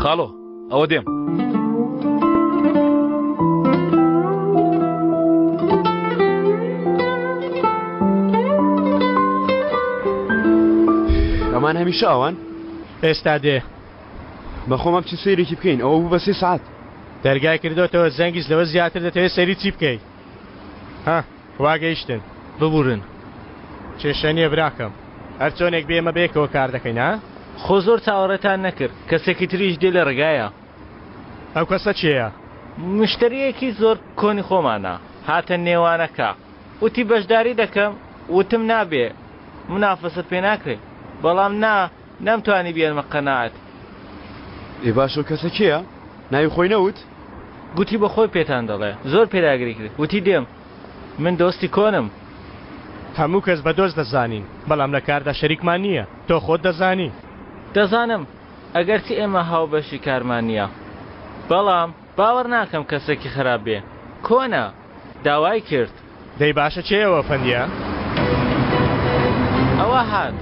S2: خاڵۆ ئەوە دێم.
S5: ئەمان هەمیشە ئەوان
S9: ئێستا دێ
S5: بەخۆمان بچین سەیرێکی بکەین ئەوە بوو بە سێ سەعات.
S9: دەرگای کردۆتەوە زەنگیز لەوە زیاتر دەتەوێت سەیری چی بکەی ها وا گەیشتن.
S14: ببورن.
S9: کێشە نیە براکەم هەرچۆنێک بێ ئێمە بەیەکەوە کار دەکەین ها.
S14: خۆ زۆر چاوەڕێتان نەکرد کەسێکی تریش دێ لە ڕێگایە.
S9: ئەو کەسە کێیە؟
S14: مشتەریەکی زۆر کۆنی خۆمانە هاتە نێوانەکە وتی بەشداری دەکەم وتم نابێ منافەسەت پێ ناکرێ بەڵام نا نەمتوانی بیێنمە قەناعەت.
S5: ئێ باشە ئەو کەسە کێیە؟ ناوی خۆی نەوت؟
S14: گوتی بە خۆی پێتان دەڵێ. زۆر پێداگری کرد وتی دێم. من دۆستی کۆنم.
S9: هەموو کەس بە دۆست دەزانین، بەڵام لە کاردا شەریکمان نییە. تۆ خۆت دەزانی.
S14: دەزانم، ئەگەرچی ئێمە هاوبەشی کارمان نییە، بەڵام باوەڕ ناکەم کەسێکی خراپ بێ. کۆنە. داوای کرد.
S9: دەی باشە کێیە ئەو ئەفەندییە؟
S14: ئەوە هات.